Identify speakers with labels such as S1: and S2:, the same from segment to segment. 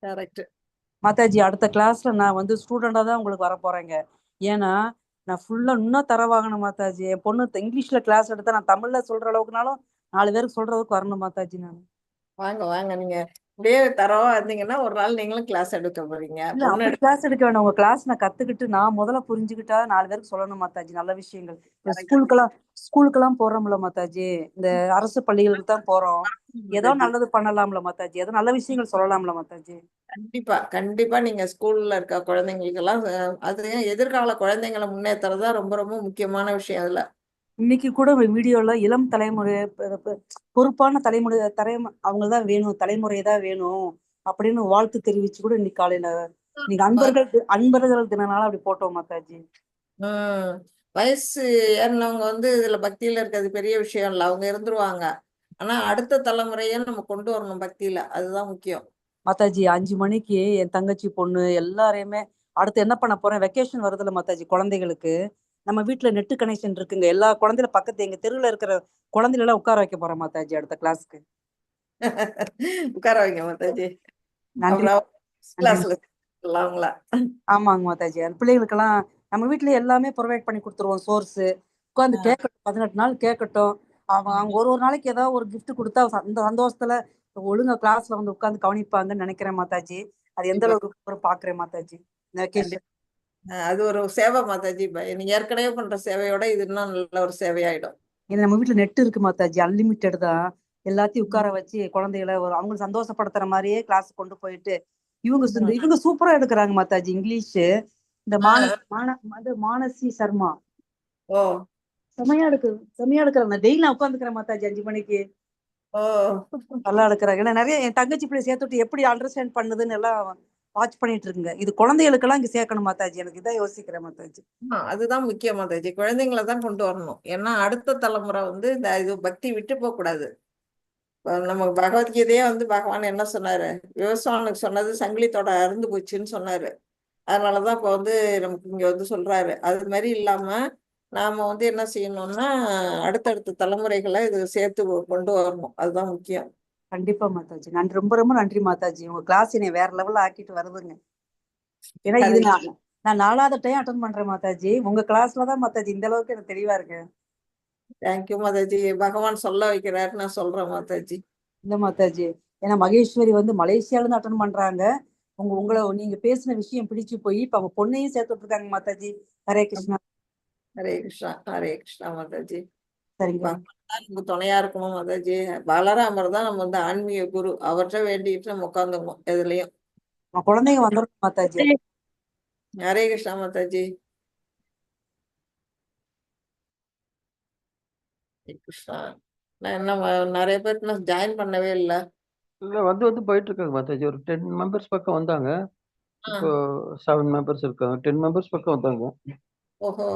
S1: Correct.
S2: Mataji, அடுத்த கிளாஸ்ல நான் வந்து ஸ்டூடெண்டா தான் உங்களுக்கு வர போறேங்க. ஏன்னா நான் ஃபுல்லா இன்னும் தரவாகணும் மாதாஜி. என் பொண்ணு இங்கிலீஷ்ல கிளாஸ் எடுத்தா நான் தமிழ்ல சொல்ற அளவுக்குனாலும் 4 பேருக்கு சொல்ற அளவுக்கு வரணும் மாதாஜி. நான்
S1: வாங்க வாங்க, நீங்க இப்படியே தரவா இருந்தீங்கன்னா ஒரு நாள் நீங்களும் கிளாஸ் எடுக்க போறீங்க.
S2: இல்ல,
S1: பொண்ணு
S2: அப்படி கிளாஸ் எடுக்க வேணாம். உங்க கிளாஸ் நான் கத்துக்கிட்டு நான் முதல்ல புரிஞ்சுக்கிட்டா 4 பேருக்கு சொல்லணும் மாதாஜி. நல்ல விஷயங்கள். இப்ப ஸ்கூலுக்கெல்லாம் போறோம்ல மாதாஜி, இந்த அரசு பள்ளிகளுக்கு தான் போறோம். ஏதோ நல்லது பண்ணலாம்ல மாதாஜி, ஏதோ நல்ல விஷயங்கள் சொல்லலாம்ல மாதாஜி.
S1: கண்டிப்பா கண்டிப்பா. நீங்க ஸ்கூல்ல இருக்க குழந்தைங்களுக்கு எல்லாம், அது எதிர்கால குழந்தைங்களை முன்னேத்துறதா ரொம்ப ரொம்ப முக்கியமான விஷயம் அதுல.
S2: இன்னைக்கு கூட வீடியோல இளம் தலைமுறை, பொறுப்பான தலைமுறை அவங்கதான் வேணும், தலைமுறை தான் வேணும் அப்படின்னு வாழ்த்து தெரிவிச்சு கூட இன்னைக்கு காலையில நீங்க அன்பர்கள் தினனால அப்படி போட்டோம் மாதாஜி.
S1: வயசு ஏறினவங்க வந்து இதுல பக்தியில இருக்கிறது பெரிய விஷயம் இல்லை, அவங்க இருந்துருவாங்க. ஆனா அடுத்த தலைமுறையை நம்ம கொண்டு வரணும் பக்தியில, அதுதான் முக்கியம்.
S2: மாதாஜி, 5 மணிக்கு என் தங்கச்சி பொண்ணு எல்லாரையுமே அடுத்து என்ன பண்ண போறேன், வெக்கேஷன் வருதுல்ல மாதாஜி குழந்தைகளுக்கு, நம்ம வீட்டுல நெட்டு கனெக்ஷன் இருக்குங்க, எல்லா குழந்தையில பக்கத்து எங்க தெருவுல இருக்கிற குழந்தைகள எல்லாம் உட்கார வைக்க போறேன் மாதாஜி அடுத்த கிளாஸ்க்கு.
S1: உட்கார வைங்க மாதாஜி.
S2: நன்றி.
S1: கிளாஸ்ல அவங்கள.
S2: ஆமாங்க மாதாஜி, அந்த பிள்ளைகளுக்கெல்லாம் நம்ம வீட்டுல எல்லாமே ப்ரொவைட் பண்ணி கொடுத்துருவோம். சோர்ஸ் உட்காந்து கேட்கட்டும், 18 நாள் கேட்கட்டும். அவங்க ஒரு நாளைக்கு ஏதாவது ஒரு கிஃப்ட் கொடுத்தா அந்த சந்தோஷத்துல ஒழுங்கா கிளாஸ்ல வந்து உட்காந்து கவனிப்பாங்கன்னு நினைக்கிறேன் மாதாஜி. அது எந்த அளவுக்கு பாக்குறேன் மாதாஜி.
S1: அது ஒரு சேவை மாதாஜி. நீங்க ஏற்கனவே பண்ற சேவையோட இது இன்னும் நல்ல ஒரு சேவையாயிடும்.
S2: ஏன்னா நம்ம வீட்டுல நெட் இருக்கு மாதாஜி, அன்லிமிட்டெட் தான். எல்லாத்தையும் உட்கார வச்சு குழந்தைகளை ஒரு அவங்களை சந்தோஷப்படுத்துற மாதிரியே கிளாஸ் கொண்டு போயிட்டு இவங்க சூப்பரா எடுக்கிறாங்க மாதாஜி இங்கிலீஷ். இந்த மானசி சர்மா. செமையா எடுக்கிறாங்க. டெய்லி நான் உட்காந்துக்கிறேன் மாதாஜி 5 மணிக்கு. நல்லா எடுக்கிறாங்க. ஏன்னா நிறைய என் தங்கச்சி பிள்ளை சேர்த்து விட்டு எப்படி அண்டர்ஸ்டாண்ட் பண்ணுதுன்னு எல்லாம் வாட்ச் பண்ணிட்டு இருக்குங்க. இது குழந்தைகளுக்கெல்லாம் இங்க சேர்க்கணும் மாதாஜி. எனக்கு இதான் யோசிக்கிறேன் மாதாஜி.
S1: அதுதான் முக்கியம் மாதாஜி. குழந்தைங்களை தான் கொண்டு வரணும். ஏன்னா அடுத்த தலைமுறை வந்து இந்த இது பக்தி விட்டு போக கூடாது. நம்ம பகவத்கீதையே வந்து பகவான் என்ன சொன்னாரு, விவசாயனுக்கு சொன்னது சங்கிலித்தோட அறுந்து போச்சுன்னு சொன்னாரு. அதனாலதான் இப்ப வந்து நமக்கு இங்க வந்து சொல்றாரு. அது மாதிரி இல்லாம நாம வந்து என்ன செய்யணும்னா அடுத்தடுத்த தலைமுறைகளை இது சேர்த்து கொண்டு வரணும். அதுதான் முக்கியம்.
S2: கண்டிப்பா மாதாஜி. நன்றி, ரொம்ப ரொம்ப நன்றி மாதாஜி. உங்க கிளாஸ் என்னை வேற லெவல்ல ஆக்கிட்டு வருதுங்க. ஏன்னா இது நான் 4வது டைம் அட்டன் பண்றேன் மாதாஜி. உங்க கிளாஸ்ல தான் மாதாஜி இந்த அளவுக்கு எனக்கு தெளிவா இருக்கு.
S1: Thank you Mataji. பகவான் சொல்ல வைக்கிறாரு, நான் சொல்றேன் மாதாஜி.
S2: இல்ல மாதாஜி, ஏன்னா மகேஸ்வரி வந்து மலேசியால இருந்து அட்டன் பண்றாங்க. உங்களை நீங்க பேசின விஷயம் பிடிச்சு போய் இப்ப அவங்க பொண்ணையும் சேர்த்து விட்டுருக்காங்க மாதாஜி. ஹரே கிருஷ்ணா.
S1: ஹரே கிருஷ்ணா. ஹரே கிருஷ்ணா மாதாஜி.
S2: சரிங்க.
S1: நமக்கு துணையா இருக்கணும் மாதாஜி. பலராமர் தான் நம்ம வந்து ஆன்மீக குரு. அவர்கிட்ட வேண்டிட்டு நம்ம உட்காந்துக்கணும் எதுலயும்.
S2: குழந்தைங்க வந்துடும் மாதாஜி.
S1: ஹரே கிருஷ்ணா மாதாஜி. கிருஷ்ணா. நான் என்ன நிறைய பேர் நான் ஜாயின் பண்ணவே இல்லை.
S3: இல்ல வந்து வந்து போயிட்டு இருக்காங்க மாதாஜி. ஒரு 10 மெம்பர்ஸ் பக்கம் வந்தாங்க. இப்போ 7 மெம்பர்ஸ் இருக்காங்க. 10 மெம்பர்ஸ் பக்கம் வந்தாங்க.
S1: ஓஹோ,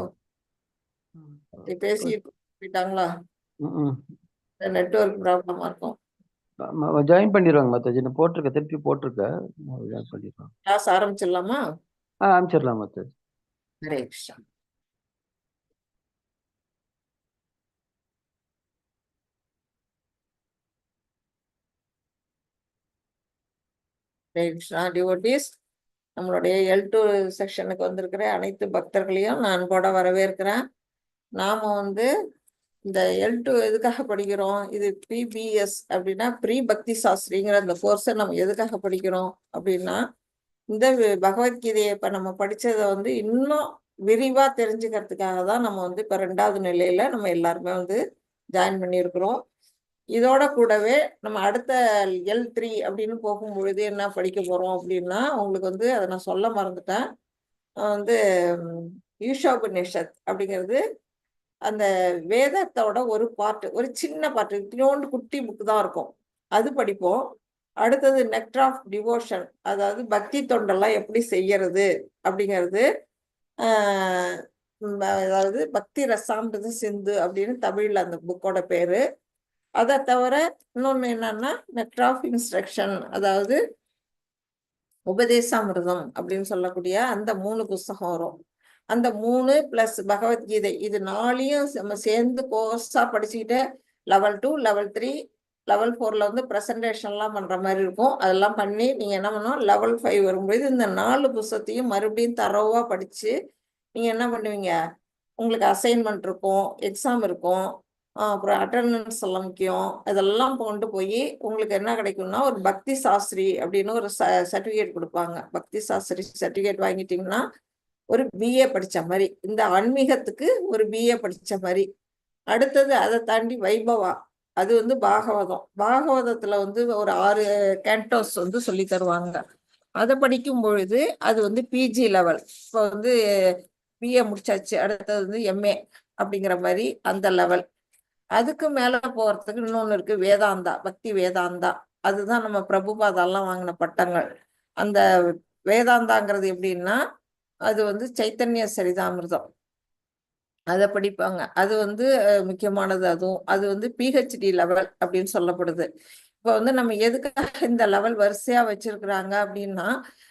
S1: பேசி போயிட்டாங்களா? நெட்வொர்க் ப்ராப்ளமா இருக்கும்.
S3: ஜாயின் பண்ணிடுவாங்க மாதாஜி. நான் போட்டிருக்கேன், திருப்பி போட்டிருக்கேன், ஜாயின் பண்ணிடுவாங்க.
S1: கிளாஸ் ஆரம்பிச்சிடலாமா?
S3: ஆரம்பிச்சிடலாம் மாதாஜி.
S1: ஹரே கிருஷ்ணா. ஹரே கிருஷ்ணா டிவோட்டீஸ், நம்மளுடைய L2 செக்ஷனுக்கு வந்திருக்கிற அனைத்து பக்தர்களையும் நான் அன்போட வரவேற்கிறேன். நாம வந்து இந்த L2 எதுக்காக படிக்கிறோம்? இது பிபிஎஸ் அப்படின்னா ப்ரீ பக்தி சாஸ்திரிங்கிற அந்த கோர்ஸை நம்ம எதுக்காக படிக்கிறோம் அப்படின்னா, இந்த பகவத்கீதையை இப்ப நம்ம படிச்சதை வந்து இன்னும் விரிவா தெரிஞ்சுக்கிறதுக்காக தான் நம்ம வந்து இப்ப 2வது நிலையில நம்ம எல்லாருமே வந்து ஜாயின் பண்ணியிருக்கிறோம். இதோட கூடவே நம்ம அடுத்த L3 அப்படின்னு போகும்பொழுது என்ன படிக்க போறோம் அப்படின்னா, உங்களுக்கு வந்து அதை நான் சொல்ல மறந்துட்டேன். வந்து ஈஷோபனிஷத் அப்படிங்கிறது அந்த வேதத்தோட ஒரு பார்ட், ஒரு சின்ன பார்ட், இத்தினோண்டு குட்டி புக்கு தான் இருக்கும், அது படிப்போம். அடுத்தது நெக்டர் ஆஃப் டிவோஷன், அதாவது பக்தி தொண்டெல்லாம் எப்படி செய்யறது அப்படிங்கிறது, அதாவது பக்தி ரசாமிருத சிந்து அப்படின்னு தமிழ்ல அந்த புக்கோட பேரு. அதை தவிர இன்னொன்னு என்னன்னா நெக்டர் ஆஃப் இன்ஸ்ட்ரக்ஷன், அதாவது உபதேசாமிர்தம் அப்படின்னு சொல்லக்கூடிய அந்த 3 புஸ்தகம் வரும். அந்த 3 பிளஸ் பகவத்கீதை, இது 4ஐயும் நம்ம சேர்ந்து கோர்ஸா படிச்சுக்கிட்டு லெவல் 2, லெவல் 3, லெவல் 4ல வந்து ப்ரெசன்டேஷன்லாம் பண்ற மாதிரி இருக்கும். அதெல்லாம் பண்ணி நீங்க என்ன பண்ணணும், லெவல் 5 வரும்போது இந்த 4 புத்தகத்தையும் மறுபடியும் தரோவா படிச்சு நீங்க என்ன பண்ணுவீங்க, உங்களுக்கு அசைன்மெண்ட் இருக்கும், எக்ஸாம் இருக்கும், அப்புறம் அட்டண்டன்ஸ் எல்லாம் முக்கியம். இதெல்லாம் கொண்டு போய் உங்களுக்கு என்ன கிடைக்கும்னா ஒரு பக்தி சாஸ்திரி அப்படின்னு ஒரு சர்டிஃபிகேட் கொடுப்பாங்க. பக்தி சாஸ்திரி சர்டிஃபிகேட் வாங்கிட்டீங்கன்னா ஒரு பிஏ படிச்ச மாதிரி, இந்த ஆன்மீகத்துக்கு ஒரு பிஏ படிச்ச மாதிரி. அடுத்தது அதை தாண்டி வைபவா, அது வந்து பாகவதம். பாகவதத்துல வந்து ஒரு 6 கேண்டோஸ் வந்து சொல்லி தருவாங்க. அதை படிக்கும் பொழுது அது வந்து பிஜி லெவல். இப்போ வந்து பிஏ முடிச்சாச்சு, அடுத்தது வந்து எம்ஏ அப்படிங்கிற மாதிரி அந்த லெவல். அதுக்கு மேல போறதுக்கு இன்னொன்னு இருக்கு, வேதாந்தா, பக்தி வேதாந்தா. அதுதான் நம்ம பிரபுபாதெல்லாம் வாங்கின பட்டங்கள். அந்த வேதாந்தாங்கிறது எப்படின்னா அது வந்து சைத்தன்ய சரிதாமிர்தம், அதை படிப்பாங்க. அது வந்து முக்கியமானது. அதுவும் அது வந்து பிஹெச்டி லெவல் அப்படின்னு சொல்லப்படுது. இப்போ வந்து நம்ம எதுக்காக இந்த லெவல் வரிசையா வச்சிருக்கிறாங்க அப்படின்னா,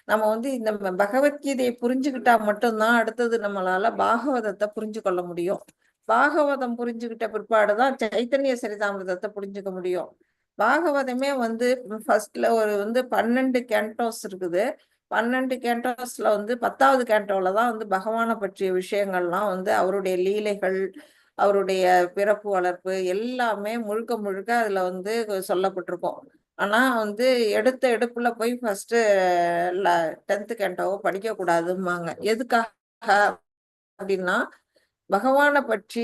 S1: நம்ம வந்து இந்த பகவத்கீதையை புரிஞ்சுக்கிட்டா மட்டும்தான் அடுத்தது நம்மளால பாகவதத்தை புரிஞ்சு கொள்ள முடியும். பாகவதம் புரிஞ்சுக்கிட்ட பிற்பாடுதான் சைத்தன்ய சரிதாமிர்தத்தை புரிஞ்சுக்க முடியும். பாகவதமே வந்து ஃபர்ஸ்ட்ல ஒரு வந்து 12 கேண்டோஸ் இருக்குது. 12 கேண்டோஸ்ல வந்து 10வது கேண்டோல தான் வந்து பகவானை பற்றிய விஷயங்கள்லாம் வந்து அவருடைய லீலைகள், அவருடைய பிறப்பு வளர்ப்பு எல்லாமே முழுக்க முழுக்க அதுல வந்து சொல்லப்பட்டிருக்கும். ஆனா வந்து எடுத்த எடுப்புல போய் ஃபர்ஸ்ட் 10th கேண்டோவை படிக்க கூடாதும்பாங்க. எதுக்காக அப்படின்னா பகவானை பற்றி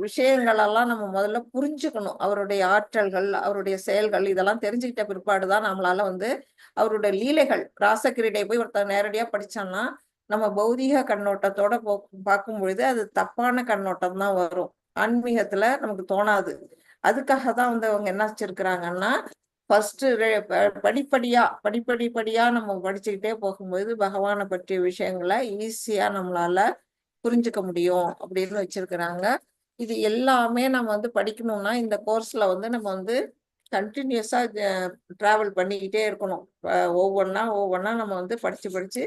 S1: விஷயங்களெல்லாம் நம்ம முதல்ல புரிஞ்சுக்கணும். அவருடைய ஆற்றல்கள், அவருடைய செயல்கள் இதெல்லாம் தெரிஞ்சுக்கிட்ட பிற்பாடுதான் நம்மளால வந்து அவருடைய லீலைகள், ராசக்கிரீடை போய் ஒருத்தர் நேரடியா படிச்சான்னா நம்ம பௌதிக கண்ணோட்டத்தோட பார்க்கும் பொழுது அது தப்பான கண்ணோட்டம் தான் வரும். ஆன்மீகத்துல நமக்கு தோணாது. அதுக்காக தான் வந்து அவங்க என்ன வச்சிருக்கிறாங்கன்னா ஃபர்ஸ்ட் படிப்படியா படிப்படிப்படியா நம்ம படிச்சுக்கிட்டே போகும்போது பகவானை பற்றிய விஷயங்களை ஈஸியா நம்மளால புரிஞ்சுக்க முடியும் அப்படின்னு வச்சிருக்கிறாங்க. இது எல்லாமே நம்ம வந்து படிக்கணும்னா இந்த கோர்ஸ்ல வந்து நம்ம வந்து கண்டினியூஸா டிராவல் பண்ணிக்கிட்டே இருக்கணும். ஒவ்வொன்றா ஒவ்வொன்றா நம்ம வந்து படிச்சு படிச்சு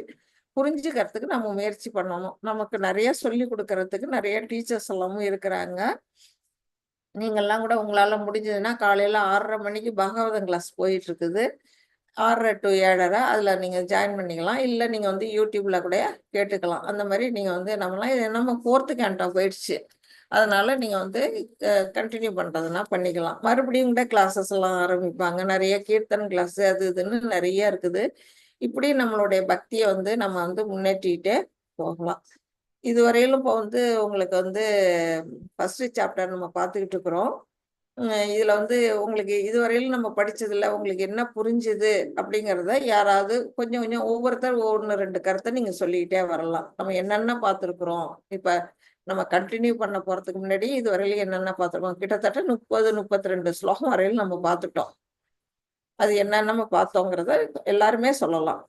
S1: புரிஞ்சுக்கிறதுக்கு நம்ம முயற்சி பண்ணணும். நமக்கு நிறைய சொல்லி கொடுக்கறதுக்கு நிறைய டீச்சர்ஸ் எல்லாமும் இருக்கிறாங்க. நீங்கெல்லாம் கூட உங்களால முடிஞ்சதுன்னா காலையில 6:30 மணிக்கு பாகவதம் கிளாஸ் போயிட்டு இருக்குது. 6:30 to 7:30 அதுல நீங்க ஜாயின் பண்ணிக்கலாம். இல்லை நீங்க வந்து யூடியூப்ல கூட கேட்டுக்கலாம். அந்த மாதிரி நீங்க வந்து நம்மளாம் இது நம்ம 4th கேண்டா போயிடுச்சு, அதனால நீங்க வந்து கண்டினியூ பண்றதுன்னா பண்ணிக்கலாம். மறுபடியும் கூட கிளாஸஸ் எல்லாம் ஆரம்பிப்பாங்க. நிறைய கீர்த்தன் கிளாஸ் அது இதுன்னு நிறைய இருக்குது. இப்படி நம்மளுடைய பக்தியை வந்து நம்ம வந்து முன்னேற்றிக்கிட்டே போகலாம். இதுவரையிலும் இப்போ வந்து உங்களுக்கு வந்து ஃபர்ஸ்ட் சாப்டர் நம்ம பார்த்துக்கிட்டு இருக்கிறோம். இதுல வந்து உங்களுக்கு இதுவரையிலும் நம்ம படிச்சதுல உங்களுக்கு என்ன புரிஞ்சுது அப்படிங்கிறத யாராவது கொஞ்சம் கொஞ்சம் ஒவ்வொருத்தர் ஒன்று ரெண்டு கருத்தை நீங்க சொல்லிக்கிட்டே வரலாம். நம்ம என்னென்ன பார்த்துருக்குறோம், இப்ப நம்ம கண்டினியூ பண்ண போறதுக்கு முன்னாடி இதுவரையிலும் என்னென்ன பார்த்துருக்கோம், கிட்டத்தட்ட 30 32 ஸ்லோகம் வரையிலும் நம்ம பார்த்துட்டோம். அது என்னென்ன நம்ம பார்த்தோங்கிறத எல்லாருமே சொல்லலாம்.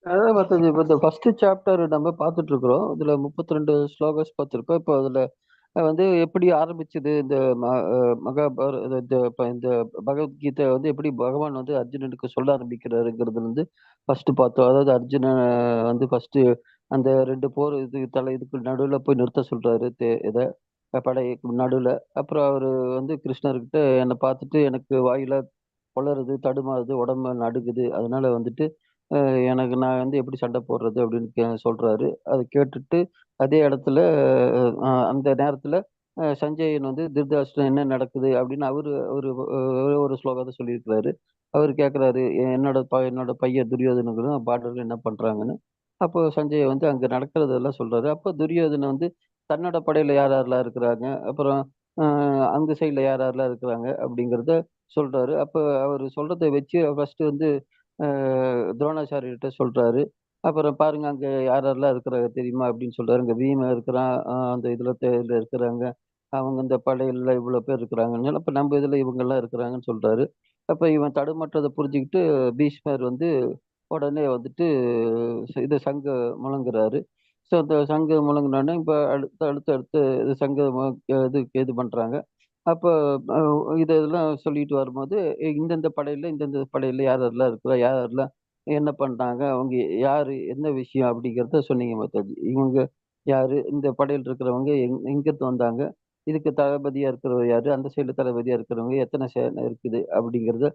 S3: அதான் மாதாஜி, இப்போ இந்த ஃபர்ஸ்ட் சாப்டர் நம்ம பார்த்துட்டு இருக்கிறோம். இதுல 32 ஸ்லோகஸ் பார்த்துருக்கோம். இப்போ அதுல வந்து எப்படி ஆரம்பிச்சது இந்த மகாபாரத இந்த பகவத்கீதை வந்து எப்படி பகவான் வந்து அர்ஜுனனுக்கு சொல்ல ஆரம்பிக்கிறாருங்கிறது வந்து ஃபர்ஸ்ட் பார்த்தோம். அதாவது அர்ஜுனன் வந்து ஃபர்ஸ்ட் அந்த 2 போர் இது தலை இதுக்கு நடுவில் போய் நிறுத்த சொல்றாரு, இதை படைக்கு நடுவில். அப்புறம் அவரு வந்து கிருஷ்ணர்கிட்ட என்னை பார்த்துட்டு எனக்கு வாயில பொளறுது, தடுமாறுது, உடம்பு நடுக்குது, அதனால வந்துட்டு எனக்கு நான் வந்து எப்படி சண்டை போடுறது அப்படின்னு சொல்றாரு. அதை கேட்டுட்டு அதே இடத்துல அந்த நேரத்துல சஞ்சயன் வந்து திருதராஷ்டிரன் என்ன நடக்குது அப்படின்னு அவரு ஒரு ஒரு ஸ்லோகத்தை சொல்லியிருக்கிறாரு. அவர் கேட்குறாரு, என்னோட பையன் துரியோதனங்களும் பார்டர்ல என்ன பண்றாங்கன்னு. அப்போ சஞ்சய் வந்து அங்க நடக்கிறதெல்லாம் சொல்றாரு. அப்போ துரியோதனன் வந்து தன்னோட படையில யார் யாரெல்லாம் இருக்கிறாங்க, அப்புறம் அந்த சைட்ல யார் யாரெல்லாம் இருக்கிறாங்க அப்படிங்கிறத சொல்றாரு. அப்போ அவர் சொல்றதை வச்சு ஃபர்ஸ்ட் வந்து துரோணாச்சாரியர்கிட்ட சொல்றாரு. அப்புறம் பாருங்க அங்க யார் யாரெல்லாம் இருக்கிறாங்க தெரியுமா அப்படின்னு சொல்றாரு. இங்க பீமன் இருக்கிறான், அந்த இதுல இதுல இருக்கிறாங்க, அவங்க இந்த படையில இவ்வளவு பேர் இருக்கிறாங்கன்னு, அப்ப நம்ம இதுல இவங்கெல்லாம் இருக்கிறாங்கன்னு சொல்றாரு. அப்ப இவன் தடுமாற்றத்தை புரிஞ்சுக்கிட்டு பீஷ்மர் வந்து உடனே வந்துட்டு இது சங்க முழங்குறாரு. ஸோ அந்த சங்கு முழங்குனோடனே இப்போ அடுத்து அடுத்து அடுத்து இது சங்கு இது இது பண்றாங்க. அப்போ இதெல்லாம் சொல்லிட்டு வரும்போது இந்தந்த படையில இந்தந்த படையில யார் யாரெல்லாம் இருக்கிறா, யார் யாரெல்லாம் என்ன பண்றாங்க, அவங்க யாரு, என்ன விஷயம் அப்படிங்கிறத சொன்னீங்க மாதாஜி. இவங்க யாரு, இந்த படையில் இருக்கிறவங்க எங்கிருந்து வந்தாங்க, இதுக்கு தளபதியா இருக்கிறவர் யாரு, அந்த சைடுல தளபதியா இருக்கிறவங்க எத்தனை சேனை இருக்குது அப்படிங்கிறத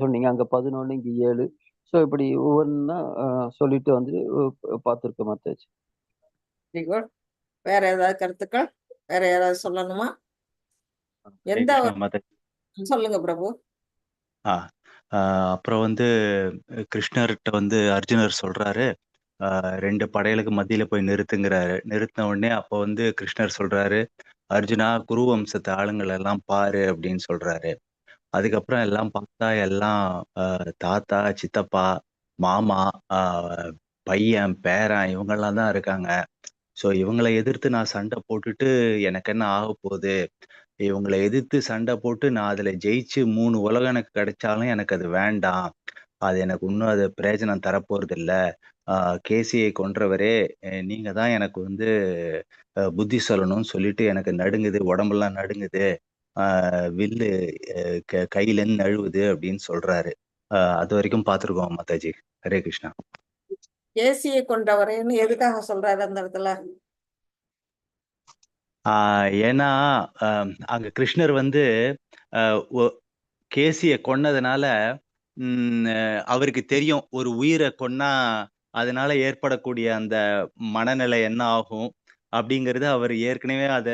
S3: சொன்னீங்க. அங்க 11, இங்க 7. ஸோ இப்படி ஒவ்வொன்றா சொல்லிட்டு வந்து பார்த்துருக்கோம் மாதாஜி.
S1: Very good. வேற ஏதாவது கருத்துக்கள்? வேற யாராவது சொல்லணுமா?
S4: ஹரே
S1: எந்த
S4: கிருஷ்ணா மாதாஜி.
S1: சொல்லுங்க பிரபு.
S4: ஆ அப்புறம் வந்து கிருஷ்ணர்கிட்ட வந்து அர்ஜுனர் சொல்றாரு, 2 படைகளுக்கு மத்தியில போய் நிறுத்துங்கிறாரு. நிறுத்தின உடனே அப்போ வந்து கிருஷ்ணர் சொல்றாரு, அர்ஜுனா குரு வம்சத்து ஆளுங்களை எல்லாம் பாரு அப்படின்னு சொல்றாரு. அதுக்கப்புறம் எல்லாம் பார்த்தா எல்லாம் தாத்தா, சித்தப்பா, மாமா, பையன், பேரன் இவங்கெல்லாம் தான் இருக்காங்க. ஸோ இவங்களை எதிர்த்து நான் சண்டை போட்டுட்டு எனக்கு என்ன ஆக போகுது? இவங்களை எதிர்த்து சண்டை போட்டு நான் அதுல ஜெயிச்சு 3 உலகம் எனக்கு கிடைச்சாலும் எனக்கு அது வேண்டாம், அது எனக்கு இன்னும் அது பிரயோஜனம் தரப்போறது இல்லை. கேசியை கொன்றவரே நீங்க தான் எனக்கு வந்து புத்தி சொல்லணும்னு சொல்லிட்டு எனக்கு நடுங்குது, உடம்பெல்லாம் நடுங்குது, வில்லு கையிலேருந்து நழுவுது அப்படின்னு சொல்றாரு. அது வரைக்கும் பார்த்துருக்கோம் மாதாஜி. ஹரே கிருஷ்ணா.
S1: கேசியை கொண்டவரேன்னு எதுக்காக சொல்றாரு அந்த இடத்துல?
S4: ஏன்னா அங்க கிருஷ்ணர் வந்து கேசியை கொன்னதுனால அவருக்கு தெரியும் ஒரு உயிரை கொன்னா அதனால ஏற்படக்கூடிய அந்த மனநிலை என்ன ஆகும் அப்படிங்கிறது. அவர் ஏற்கனவே அத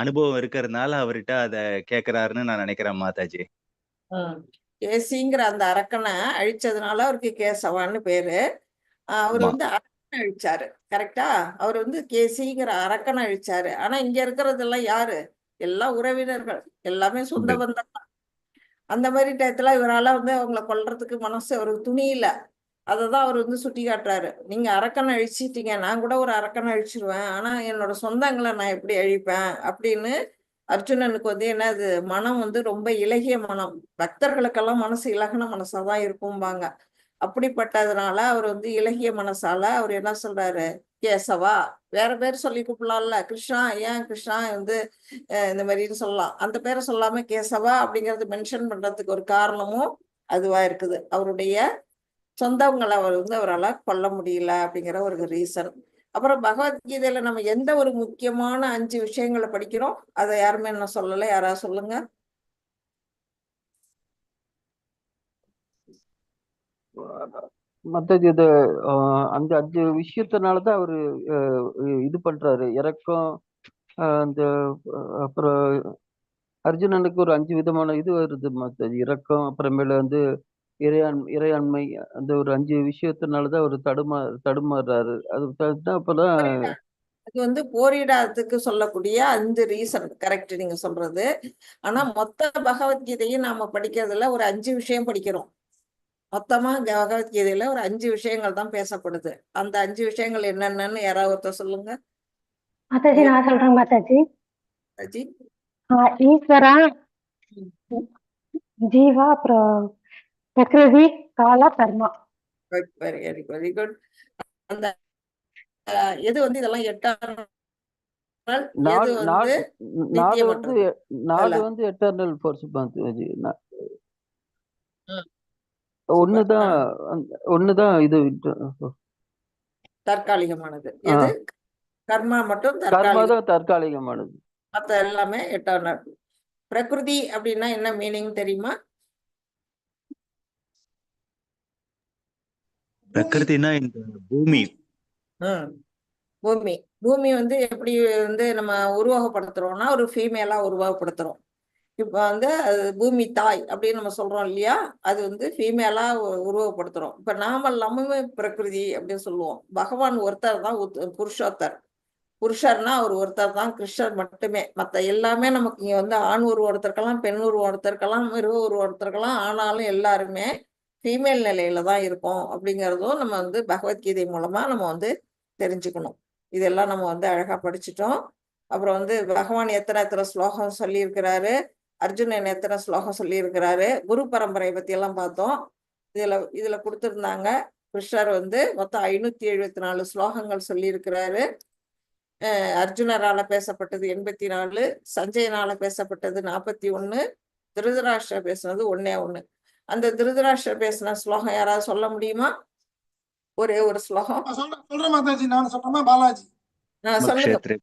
S4: அனுபவம் இருக்கிறதுனால அவர்கிட்ட அதை கேக்குறாருன்னு நான் நினைக்கிறேன் மாதாஜி.
S1: கேசிங்கிற அந்த அரக்கனை அழிச்சதுனால அவருக்கு கேசவான்னு பேரு. அவர் வந்து அரக்கனை அழிச்சாரு, கரெக்டா? அவர் வந்து கேசிங்கிற அரக்கனை அழிச்சாரு. ஆனா இங்க இருக்கிறதெல்லாம் யாரு? எல்லாம் உறவினர்கள், எல்லாமே சொந்த பந்தம். அந்த மாதிரி டயத்துல இவரால வந்து அவங்கள கொல்றதுக்கு மனசு அவருக்கு துணி இல்லை. அதை தான் அவர் வந்து சுட்டி காட்டுறாரு. நீங்க அரக்கனை அழிச்சிட்டீங்க, நான் கூட ஒரு அரக்கனை அழிச்சிருவேன், ஆனா என்னோட சொந்தங்களை நான் எப்படி அழிப்பேன் அப்படின்னு அர்ஜுனனுக்கு வந்து என்னது மனம் வந்து ரொம்ப இலகிய மனம். பக்தர்களுக்கெல்லாம் மனசு இலகின மனசாதான் இருக்கும்பாங்க. அப்படிப்பட்டதுனால அவர் வந்து இலகிய மனசால அவர் என்ன சொல்றாரு, கேசவா, வேற பேர் சொல்லி கூப்பிடலாம்ல, கிருஷ்ணா, ஏன் கிருஷ்ணா வந்து இந்த மாதிரின்னு சொல்லலாம். அந்த பேரை சொல்லாம கேசவா அப்படிங்கறது மென்ஷன் பண்றதுக்கு ஒரு காரணமும் அதுவா இருக்குது. அவருடைய சொந்தவங்களை அவர் வந்து அவரால் கொல்ல முடியல அப்படிங்கிற ஒரு ரீசன். அப்புறம் பகவத்கீதையில நம்ம எந்த ஒரு முக்கியமான 5 விஷயங்களை படிக்கிறோம், அதை யாருமே என்ன சொல்லலை, யாராவது சொல்லுங்க.
S3: மற்றது இது அந்த 5 விஷயத்தினாலதான் அவரு இது பண்றாரு. இறக்கம், அந்த அப்புறம் அர்ஜுனனுக்கு ஒரு 5 விதமான இது வருது மாதாஜி. இரக்கம், அப்புறமேல வந்து இறையாண்மை, அந்த ஒரு 5 விஷயத்தினாலதான் அவரு தடுமாறுறாரு. அது அப்பதான்
S1: அது வந்து போரிடாததுக்கு சொல்லக்கூடிய 5 ரீசன் கரெக்ட் நீங்க சொல்றது. ஆனா மொத்த பகவத்கீதையும் நாம படிக்கிறதுல ஒரு 5 விஷயம் படிக்கிறோம். மொத்தமா பகவத்கீதையில ஒரு 5 விஷயங்கள் தான் பேசப்படுது. அந்த 5 விஷயங்கள் என்னென்னு யாராவது ஒருத்தர் சொல்லுங்க.
S5: மாதாஜி நான் சொல்றேன் மாதாஜி.
S1: மாதாஜி.
S5: ஈஸ்வரா, ஜீவா, அப்புறம் பிரகிருதி, காலா, கர்மா.
S1: Very very very good. அந்த எது வந்து இதெல்லாம் 8 எது வந்து
S3: நாலு வந்து 4 வந்து எட்டர்னல் ஃபோர்ஸ் மாதாஜி. ஒண்ணுதான் ஒண்ணுதான் இது
S1: தற்காலிகமானது. எது? கர்மா மட்டும்
S3: கர்மா தான் தற்காலிகமானது,
S1: மத்த எல்லாமே எட்டர்னல். பிரகிருதி அப்படின்னா என்ன மீனிங் தெரியுமா?
S4: பிரகிருதினா இந்த பூமி.
S1: பூமி. பூமி வந்து எப்படி வந்து நம்ம உருவகப்படுத்துறோம்னா ஒரு ஃபீமேலா உருவகப்படுத்துறோம். இப்ப வந்து அது பூமி தாய் அப்படின்னு நம்ம சொல்றோம் இல்லையா, அது வந்து ஃபீமேலா உருவகப்படுத்துறோம். இப்ப நாம எல்லாமே பிரகிருதி அப்படின்னு சொல்லுவோம். பகவான் ஒருத்தர் தான் புருஷோத்தர். புருஷர்னா அவர் ஒருத்தர் தான், கிருஷ்ணர் மட்டுமே. மற்ற எல்லாமே நமக்கு இங்க வந்து ஆண் உருவம் ஒருத்தருக்கலாம், பெண் உருவம் ஒருத்தருக்கலாம், மிருக உருவம் ஒருத்தருக்கலாம், ஆனாலும் எல்லாருமே ஃபீமேல் நிலையில தான் இருக்கோம் அப்படிங்கிறதும் நம்ம வந்து பகவத்கீதை மூலமா நம்ம வந்து தெரிஞ்சுக்கணும். இதெல்லாம் நம்ம வந்து அழகா படிச்சுட்டோம். அப்புறம் வந்து பகவான் எத்தனை எத்தனை ஸ்லோகம் சொல்லியிருக்கிறாரு, அர்ஜுனன் எத்தனை ஸ்லோகம் சொல்லியிருக்கிறாரு, குரு பரம்பரையை பத்தி எல்லாம் பார்த்தோம். இதுல கொடுத்துருந்தாங்க. கிருஷ்ணர் வந்து மொத்தம் 574 ஸ்லோகங்கள் சொல்லியிருக்கிறாரு. அர்ஜுனரால பேசப்பட்டது 84, சஞ்சயனால பேசப்பட்டது 41, திருதராஷ்டிரர் பேசுனது 1. அந்த திருதராஷ்டிரர் பேசின ஸ்லோகம் யாராவது சொல்ல முடியுமா? ஒரே ஒரு ஸ்லோகம்
S6: சொல்றேன் மாதாஜி. நான் சொல்றேன் பாலாஜி.
S1: சொல்லுங்க.
S4: தர்மக்ஷேத்ரே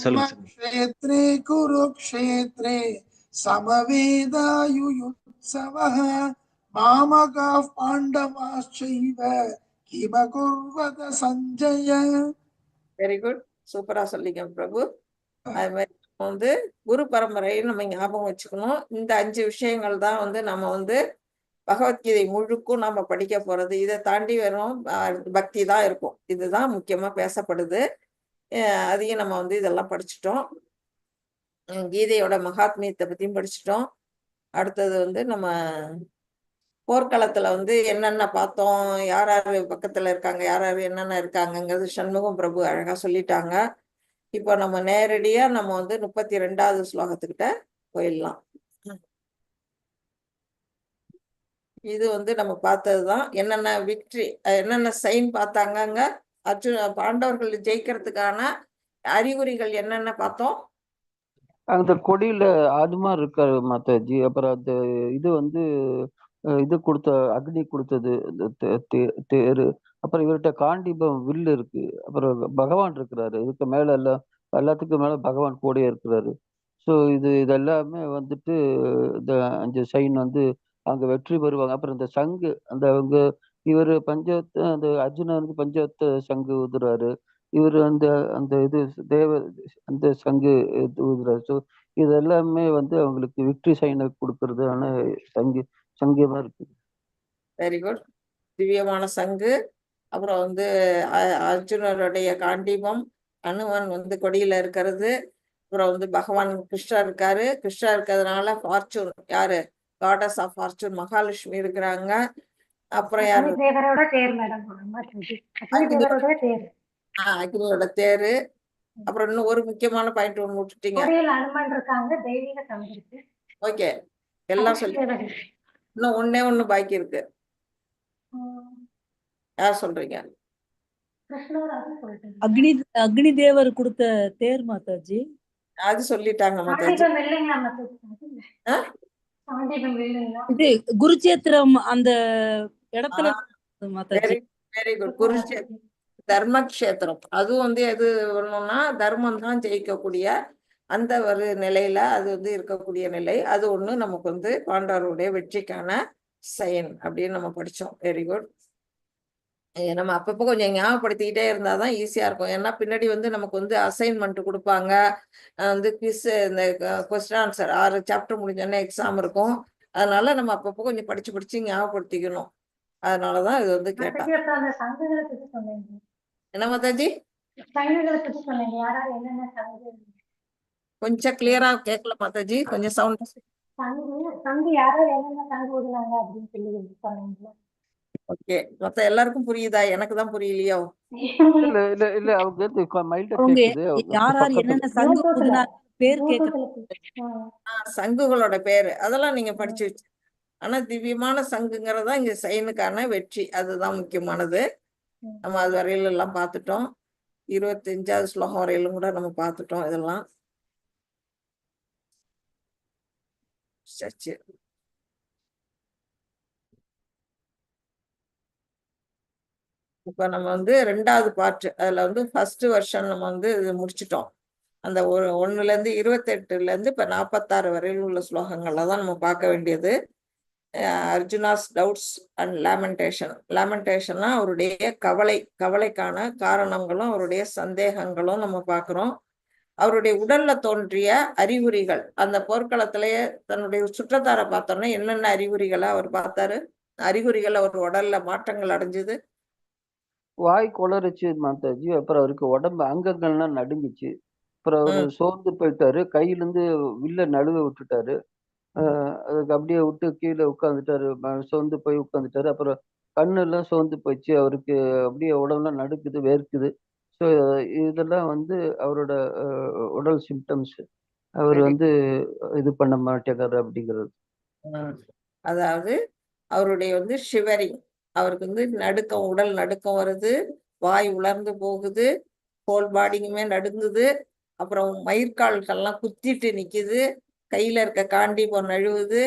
S4: சொல்லுங்க.
S6: தர்மக்ஷேத்ரே குருக்ஷேத்ரே சமவேதாயுயுத்சவः மாமகாः பாண்டவாश्चैव கிமகுர்வத சஞ்சய.
S1: வெரி குட், சூப்பரா சொல்லிங்க பிரபு. அது மாதிரி நம்ம வந்து குரு பரம்பரையை நம்ம ஞாபகம் வச்சுக்கணும். இந்த 5 விஷயங்கள் தான் வந்து நம்ம வந்து பகவத்கீதை முழுக்கும் நம்ம படிக்க போறது. இதை தாண்டி வெறும் பக்தி தான் இருக்கும். இதுதான் முக்கியமா பேசப்படுது. அதையும் நம்ம வந்து இதெல்லாம் படிச்சுட்டோம். கீதையோட மகாத்மியத்தை பத்தியும் படிச்சுட்டோம். அடுத்தது வந்து நம்ம போர்க்களத்துல வந்து என்னென்ன பார்த்தோம், யார் யாரு பக்கத்துல இருக்காங்க, யார் யாரு என்னென்ன இருக்காங்கங்கிறது சண்முகம் பிரபு அழகா சொல்லிட்டாங்க. இப்போ நம்ம நேரடியா நம்ம வந்து 32வது ஸ்லோகத்துக்கிட்ட போயிடலாம். இது வந்து நம்ம பார்த்ததுதான். என்னென்ன விக்ட்ரி, என்னென்ன சைன் பார்த்தாங்கங்க அர்ஜுன பாண்டவர்கள் ஜெயிக்கிறதுக்கான அறிகுறிகள் என்னென்ன பார்த்தோம்?
S3: அந்த கொடியில அனுமார் இருக்காரு மாதாஜி. அப்புறம் அந்த இது வந்து இது கொடுத்த அக்னி கொடுத்தது இந்த தேரு. அப்புறம் இவர்கிட்ட காண்டிபம் வில்லு இருக்கு. அப்புறம் பகவான் இருக்கிறாரு. இதுக்கு மேல எல்லாம் எல்லாத்துக்கும் மேல பகவான் கூடயே இருக்கிறாரு. ஸோ இது இதெல்லாமே வந்துட்டு இந்த 5 சைன் வந்து அங்க வெற்றி பெறுவாங்க. அப்புறம் இந்த சங்கு, அந்த அவங்க இவர் பஞ்சத்தை, அந்த அர்ஜுனன் வந்து பஞ்சத்தை சங்கு ஊதுறாரு. இவர் அந்த அந்த இது தேவ அந்த சங்கு இது ஊதுறாரு. ஸோ இது எல்லாமே வந்து அவங்களுக்கு விக்டரி சைனை கொடுக்கறதான சங்கு சங்கியமா இருக்கு.
S1: Very good. திவ்யமான சங்கு, அப்புறம் வந்து அர்ஜுனருடைய காண்டீபம், அனுமன் வந்து கொடியில இருக்கிறது, அப்புறம் வந்து பகவான் கிருஷ்ணர் இருக்காரு. கிருஷ்ணர் இருக்கிறதுனால ஃபார்ச்சூன் யாரு, காடஸ் ஆஃப் ஃபார்ச்சூன் மகாலட்சுமி இருக்கிறாங்க. அப்புறம் யாரு,
S5: அக்னி தேவரோட தேர் மேடம். அக்னி தேவரோட தேர்,
S1: அக்னியோட தேரு. அப்புறம் இன்னும் ஒரு முக்கியமான பாயிண்ட் ஒண்ணு விட்டுட்டீங்க.
S5: கொடியில் அனுமன் இருக்காங்க, தெய்வீக சங்கு இருக்கு.
S1: ஓகே, எல்லாம் சொல்லி இன்னும் ஒண்ணே ஒண்ணு பாக்கி இருக்கு. யார் சொல்றீங்க?
S5: கிருஷ்ணர் அது சொல்லிட்டாங்க.
S2: அக்னி அக்னி தேவர் கொடுத்த தேர் மாதாஜி.
S1: அது சொல்லிட்டாங்க மாதாஜி.
S5: சாண்டிபம் இல்லைங்களா மாதாஜி? சாண்டிபம் இல்லைங்களா?
S2: இது குருச்சேத்திரம் அந்த இடத்துல மாதாஜி.
S1: Very very good. Kurukshetra Dharmakshetra, அதுவும் வந்து எது வரணும்னா தர்மம் தான் ஜெயிக்கக்கூடிய அந்த ஒரு நிலையில அது வந்து இருக்கக்கூடிய நிலை. அது ஒண்ணு நமக்கு வந்து பாண்டவருடைய வெற்றிக்கான சைன் அப்படின்னு நம்ம படிச்சோம். Very good. நம்ம அப்பப்போ கொஞ்சம் ஞாபகப்படுத்திக்கிட்டே இருந்தாதான் ஈஸியா இருக்கும். ஏன்னா பின்னாடி வந்து நமக்கு வந்து அசைன்மெண்ட் கொடுப்பாங்க, வந்து குவிஸ், இந்த கொஸ்டின் ஆன்சர் 6 சாப்டர் முடிஞ்சோடனே எக்ஸாம் இருக்கும். அதனால நம்ம அப்பப்போ கொஞ்சம் படிச்சு படிச்சு ஞாபகப்படுத்திக்கணும். அதனாலதான் இது வந்து கேட்டா.
S5: மாதாஜி, அப்புறம் அந்த சங்குகளை பத்தி சொன்னீங்க.
S1: என்ன மாதாஜி?
S5: சங்குகளை பத்தி சொன்னீங்க. யாராவது என்னென்ன சங்கு?
S1: கொஞ்சம் கிளியரா கேட்கல மாதாஜி, கொஞ்சம் சவுண்ட்.
S5: சங்கு சங்கு யாராவது என்னென்ன சங்கு ஊதுனாங்க அப்படின்னு சொல்லி சொன்னீங்களா?
S1: ஓகே, மொத்த எல்லாருக்கும் புரியுதா? எனக்கு தான் புரியலையோ?
S3: இல்ல இல்ல இல்ல, அவங்க மைல்டா
S2: அவங்க
S3: கேக்குது. அவங்க
S2: யார் யார்
S3: பக்கத்துல
S2: என்னென்ன சங்கு
S5: ப்ளூடூத்ல
S2: ஊதுனாங்க பேர் கேக்குறாங்க.
S5: ப்ளூடூத்ல
S1: சங்குகளோட பேரு அதெல்லாம் நீங்க படிச்சு வச்சு. ஆனா திவ்யமான சங்குங்கிறதா இங்க சைனுக்கான வெற்றி, அதுதான் முக்கியமானது. நம்ம அது வரையில எல்லாம் பார்த்துட்டோம். 25வது ஸ்லோகம் வரையிலும் கூட நம்ம பார்த்துட்டோம். இதெல்லாம் சரி. இப்ப நம்ம வந்து 2வது பார்ட், அதுல வந்து ஃபர்ஸ்ட் வெர்ஷன் நம்ம வந்து இது முடிச்சிட்டோம். அந்த ஒரு 1ல இருந்து 28ல இருந்து இப்ப 46 வரையில் உள்ள ஸ்லோகங்கள்ல தான் நம்ம பார்க்க வேண்டியது. Arjuna's doubts and lamentation. லேமெண்டேஷன்னா அவருடைய கவலை, கவலைக்கான காரணங்களும் அவருடைய சந்தேகங்களும் நம்ம பார்க்கிறோம். அவருடைய உடல்ல தோன்றிய அறிகுறிகள், அந்த போர்க்களத்திலேயே தன்னுடைய சுற்றத்தாரை பார்த்தோம்னா என்னென்ன அறிகுறிகளை அவர் பார்த்தாரு, அறிகுறிகள் அவர் உடல்ல மாற்றங்கள் அடைஞ்சது.
S3: வாய் குளறிச்சு மாதாஜி. அப்புறம் அவருக்கு உடம்பு அங்கங்கள்லாம் நடுங்குச்சு. அப்புறம் அவரு சோர்ந்து போயிட்டாரு. கையிலேருந்து வில்ல நழுவ விட்டுட்டாரு. அதுக்கு அப்படியே விட்டு கீழே உட்காந்துட்டாரு, சோர்ந்து போய் உட்காந்துட்டாரு. அப்புறம் கண்ணெல்லாம் சோர்ந்து போயிடுச்சு அவருக்கு. அப்படியே உடம்புலாம் நடுக்குது, வேர்க்குது. ஸோ இதெல்லாம் வந்து அவரோட உடல் சிம்டம்ஸ். அவர் வந்து இது பண்ண மாட்டேங்கிறாரு அப்படிங்கிறது.
S1: அதாவது அவருடைய வந்து ஷிவரிங், அவருக்கு வந்து நடுக்கம், உடல் நடுக்கம் வருது, வாய் உலர்ந்து போகுது, ஹோல் பாடிக்குமே நடுங்குது, அப்புறம் மயிர்கால்கள்லாம் குத்திட்டு நிக்குது, கையில இருக்க காண்டிபம் நழுவுது,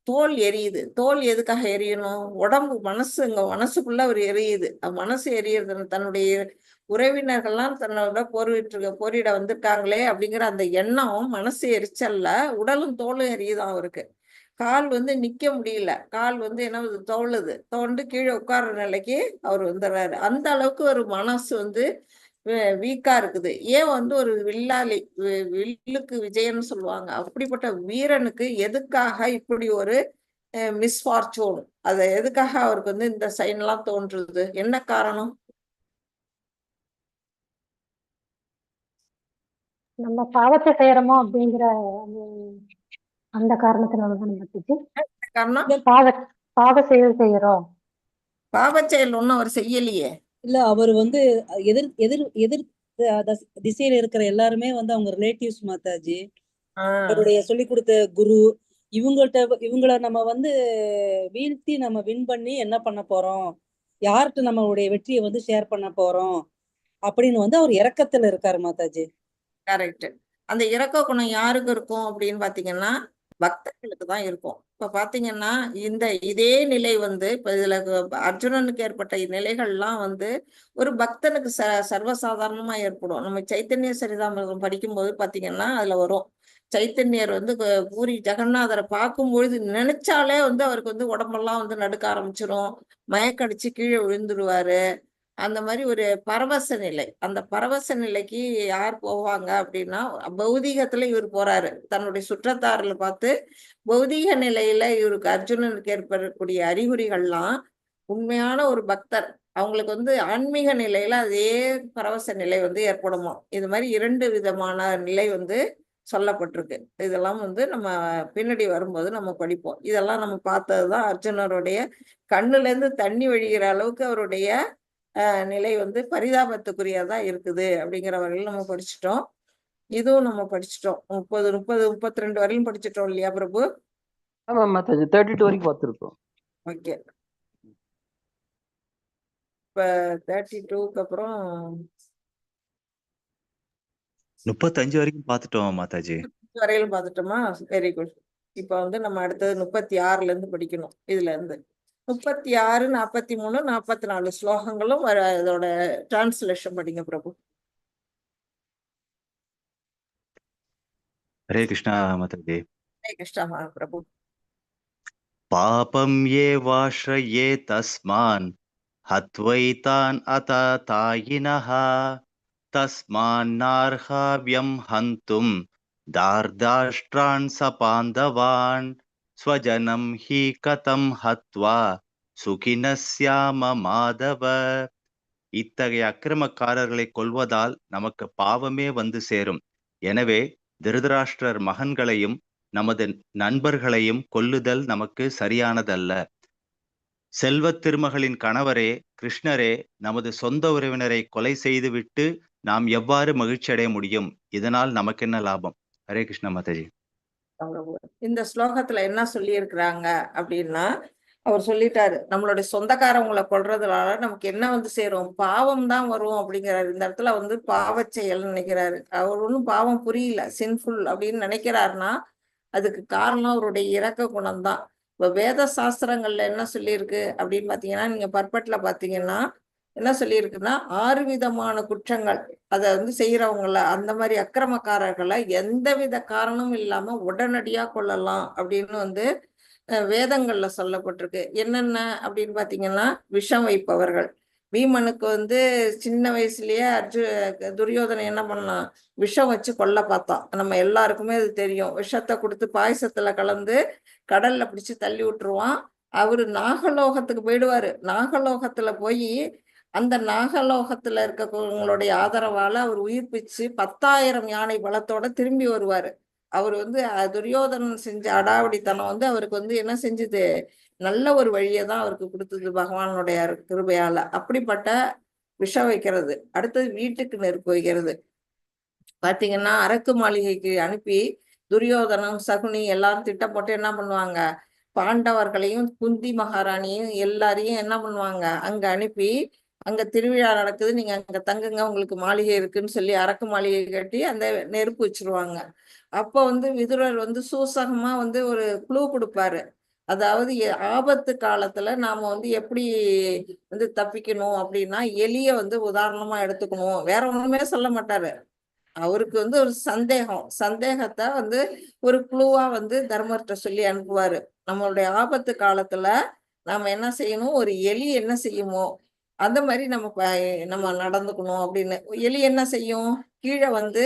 S1: தோல் எரியுது. தோல் எதுக்காக எரியணும்? உடம்பு மனசு, இங்க மனசுக்குள்ள அவர் எரியுது. மனசு எரியுறது தன்னுடைய உறவினர்கள்லாம் தன்னோட போரிட வந்திருக்காங்களே அப்படிங்கிற அந்த எண்ணம் மனசு எரிச்சல்ல உடலும் தோலும் எரியுதான் அவருக்கு. கால் வந்து நிக்க முடியல, கால் வந்து என்ன தோளுது, தோண்டு கீழே உட்கார்ற நிலைக்கு அவர் வந்துடுறாரு. அந்த அளவுக்கு ஒரு மனசு வந்து வீக்கா இருக்குது. ஏன் வந்து ஒரு வில்லாளி, வில்லுக்கு விஜயன்னு சொல்லுவாங்க, அப்படிப்பட்ட வீரனுக்கு எதுக்காக இப்படி ஒரு மிஸ்ஃபார்ச்சூன், அது எதுக்காக அவருக்கு வந்து இந்த சைன் எல்லாம் தோன்றுது, என்ன காரணம்?
S5: நம்ம பாவத்தை செய்யறோமோ அப்படிங்கிற அந்த காரணத்தினாலதான்
S1: காரணம்
S5: பாவ செயல் செய்யறோம்.
S1: பாவ செயல் ஒன்னும் அவர் செய்யலையே.
S2: இல்ல, அவர் வந்து எதிர் எதிர் எதிர் திசையில இருக்கிற எல்லாருமே வந்து அவங்க ரிலேட்டிவ்ஸ் மாதாஜி. அவருடைய சொல்லிக் கொடுத்த குரு இவங்கள்ட்ட இவங்கள நம்ம வந்து வீழ்த்தி நம்ம வின் பண்ணி என்ன பண்ண போறோம், யார்கிட்ட நம்மளுடைய வெற்றியை வந்து ஷேர் பண்ண போறோம் அப்படின்னு வந்து அவர் இரக்கத்துல இருக்காரு மாதாஜி.
S1: கரெக்ட். அந்த இரக்க குணம் யாருக்கு இருக்கும் அப்படின்னு பாத்தீங்கன்னா பக்தர்களுக்கு தான் இருக்கும். இப்ப பாத்தீங்கன்னா இந்த இதே நிலை வந்து இப்ப இதுல அர்ஜுனனுக்கு ஏற்பட்ட நிலைகள்லாம் வந்து ஒரு பக்தனுக்கு சர்வசாதாரணமா ஏற்படும். நம்ம சைத்தன்ய சரிதாமிரதம் படிக்கும்போது பாத்தீங்கன்னா அதுல வரும், சைத்தன்யர் வந்து பூரி ஜெகநாதரை பார்க்கும்பொழுது நினைச்சாலே வந்து அவருக்கு வந்து உடம்பெல்லாம் வந்து நடுக்க ஆரம்பிச்சிரும், மயக்கடிச்சு கீழே விழுந்துருவாரு. அந்த மாதிரி ஒரு பரவச நிலை. அந்த பரவச நிலைக்கு யார் போவாங்க அப்படின்னா பௌதீகத்துல இவர் போறாரு. தன்னுடைய சுற்றத்தாரில் பார்த்து பௌதீக நிலையில இவருக்கு அர்ஜுனனுக்கு ஏற்படக்கூடிய அறிகுறிகள்லாம் உண்மையான ஒரு பக்தர் அவங்களுக்கு வந்து ஆன்மீக நிலையில அதே பரவச நிலை வந்து ஏற்படுமா. இது மாதிரி இரண்டு விதமான நிலை வந்து சொல்லப்பட்டிருக்கு. இதெல்லாம் வந்து நம்ம பின்னாடி வரும்போது நம்ம படிப்போம். இதெல்லாம் நம்ம பார்த்ததுதான். அர்ஜுனருடைய கண்ணுல இருந்து தண்ணி வழிகிற அளவுக்கு அவருடைய நிலை வந்து பரிதாபத்துக்குரியதா இருக்குது அப்படிங்கிற வரையிலும் நம்ம படிச்சுட்டோம். இதுவும் நம்ம படிச்சுட்டோம். 30 30 32 வரையிலும் படிச்சுட்டோம் இல்லையா பிரபு?
S3: ஆமா மாதாஜி, 32 வரைக்கும் பார்த்துருக்கோம்.
S1: ஓகே, இப்ப 32க்கு அப்புறம்
S4: 35 வரைக்கும் பார்த்துட்டோம் மாதாஜி.
S1: வரையிலும் பார்த்துட்டோமா? Very good. இப்ப வந்து நம்ம அடுத்தது 36ல இருந்து படிக்கணும். இதுல இருந்து 36, 43, 44 ஸ்லோகங்களும் அதோட டிரான்ஸ்லேஷன் படிங்க பிரபு.
S4: ஹரே கிருஷ்ணா மாதாஜி.
S1: ஹரே கிருஷ்ணா பிரபு.
S4: பாபம் ஏ வாஷ்ரயே தஸ்மான் ஹத்வைதான் அத தாயினஹ தஸ்மான் நார்ஹாவ்யம் ஹந்தும் தார்தாஷ்ட்ரான் சபாந்தவான் ஸ்வஜனம் he கதம் ஹத்வா சுகினஸ்யாம மாதவ. இத்தகைய அக்கிரமக்காரர்களை கொல்வதால் நமக்கு பாவமே வந்து சேரும். எனவே திருதராஷ்டிரர் மகன்களையும் நமது நண்பர்களையும் கொல்லுதல் நமக்கு சரியானதல்ல. செல்வத் திருமகளின் கணவரே கிருஷ்ணரே, நமது சொந்த உறவினரை கொலை செய்துவிட்டு நாம் எவ்வாறு மகிழ்ச்சி அடைய முடியும்? இதனால் நமக்கு என்ன லாபம்? ஹரே கிருஷ்ணா மாதாஜி.
S1: இந்த ஸ்லோகத்துல என்ன சொல்லி இருக்கிறாங்க அப்படின்னா, அவர் சொல்லிட்டாரு, நம்மளுடைய சொந்தக்காரவங்களை கொல்றதுனால நமக்கு என்ன வந்து சேரும், பாவம் தான் வரும் அப்படிங்கிறாரு. இந்த இடத்துல வந்து பாவச் செயல் நினைக்கிறாரு. அவர் ஒன்றும் பாவம் புரியல, சின்ஃபுல் அப்படின்னு நினைக்கிறாருன்னா அதுக்கு காரணம் அவருடைய இரக்க குணம்தான். இப்ப வேத சாஸ்திரங்கள்ல என்ன சொல்லியிருக்கு அப்படின்னு பாத்தீங்கன்னா, நீங்க பர்பட்ல பாத்தீங்கன்னா என்ன சொல்லியிருக்குன்னா, 6 விதமான குற்றங்கள் அதை வந்து செய்யறவங்கள, அந்த மாதிரி அக்கிரமக்காரர்களை எந்தவித காரணமும் இல்லாம உடனடியா கொல்லலாம் அப்படின்னு வந்து வேதங்கள்ல சொல்லப்பட்டிருக்கு. என்னென்ன அப்படின்னு பாத்தீங்கன்னா, விஷம் வைப்பவர்கள். பீமனுக்கு வந்து சின்ன வயசுலயே துரியோதனன் என்ன பண்ணான், விஷம் வச்சு கொல்ல பார்த்தான். நம்ம எல்லாருக்குமே அது தெரியும். விஷத்தை கொடுத்து பாயசத்துல கலந்து கடல்ல பிடிச்சு தள்ளி விட்டுருவான். அவரு நாகலோகத்துக்கு போயிடுவாரு. நாகலோகத்துல போய் அந்த நாகலோகத்துல இருக்கவங்களுடைய ஆதரவால அவர் உயிர் பிச்சு 10,000 யானை பலத்தோட திரும்பி வருவாரு. அவர் வந்து துரியோதனன் செஞ்ச அடாவடித்தனம் வந்து அவருக்கு வந்து என்ன செஞ்சது, நல்ல ஒரு வழியை தான் அவருக்கு கொடுத்தது பகவானுடைய கிருபையால. அப்படிப்பட்ட விஷம் வைக்கிறது. அடுத்தது வீட்டுக்கு நெருப்பு வைக்கிறது. பாத்தீங்கன்னா அரக்கு மாளிகைக்கு அனுப்பி துரியோதனன் சகுனி எல்லாரும் திட்டம் போட்டு என்ன பண்ணுவாங்க, பாண்டவர்களையும் குந்தி மகாராணியும் எல்லாரையும் என்ன பண்ணுவாங்க, அங்க அனுப்பி அங்க திருவிழா நடக்குது, நீங்க அங்க தங்குங்க, உங்களுக்கு மாளிகை இருக்குன்னு சொல்லி அரக்கு மாளிகை கட்டி அந்த நெருப்பு வச்சிருவாங்க. அப்ப வந்து விதுரர் வந்து சூசகமா வந்து ஒரு குழு கொடுப்பாரு. அதாவது ஆபத்து காலத்துல நாம வந்து எப்படி வந்து தப்பிக்கணும் அப்படின்னா எலிய வந்து உதாரணமா எடுத்துக்கணும். வேற ஒண்ணுமே சொல்ல மாட்டாரு. அவருக்கு வந்து ஒரு சந்தேகம், சந்தேகத்தை வந்து ஒரு குழுவா வந்து தர்மர்கிட்ட சொல்லி அனுப்புவாரு. நம்மளுடைய ஆபத்து காலத்துல நாம என்ன செய்யணும், ஒரு எலி என்ன செய்யுமோ அந்த மாதிரி நம்ம நம்ம நடந்துக்கணும் அப்படின்னு. எலி என்ன செய்யும், கீழே வந்து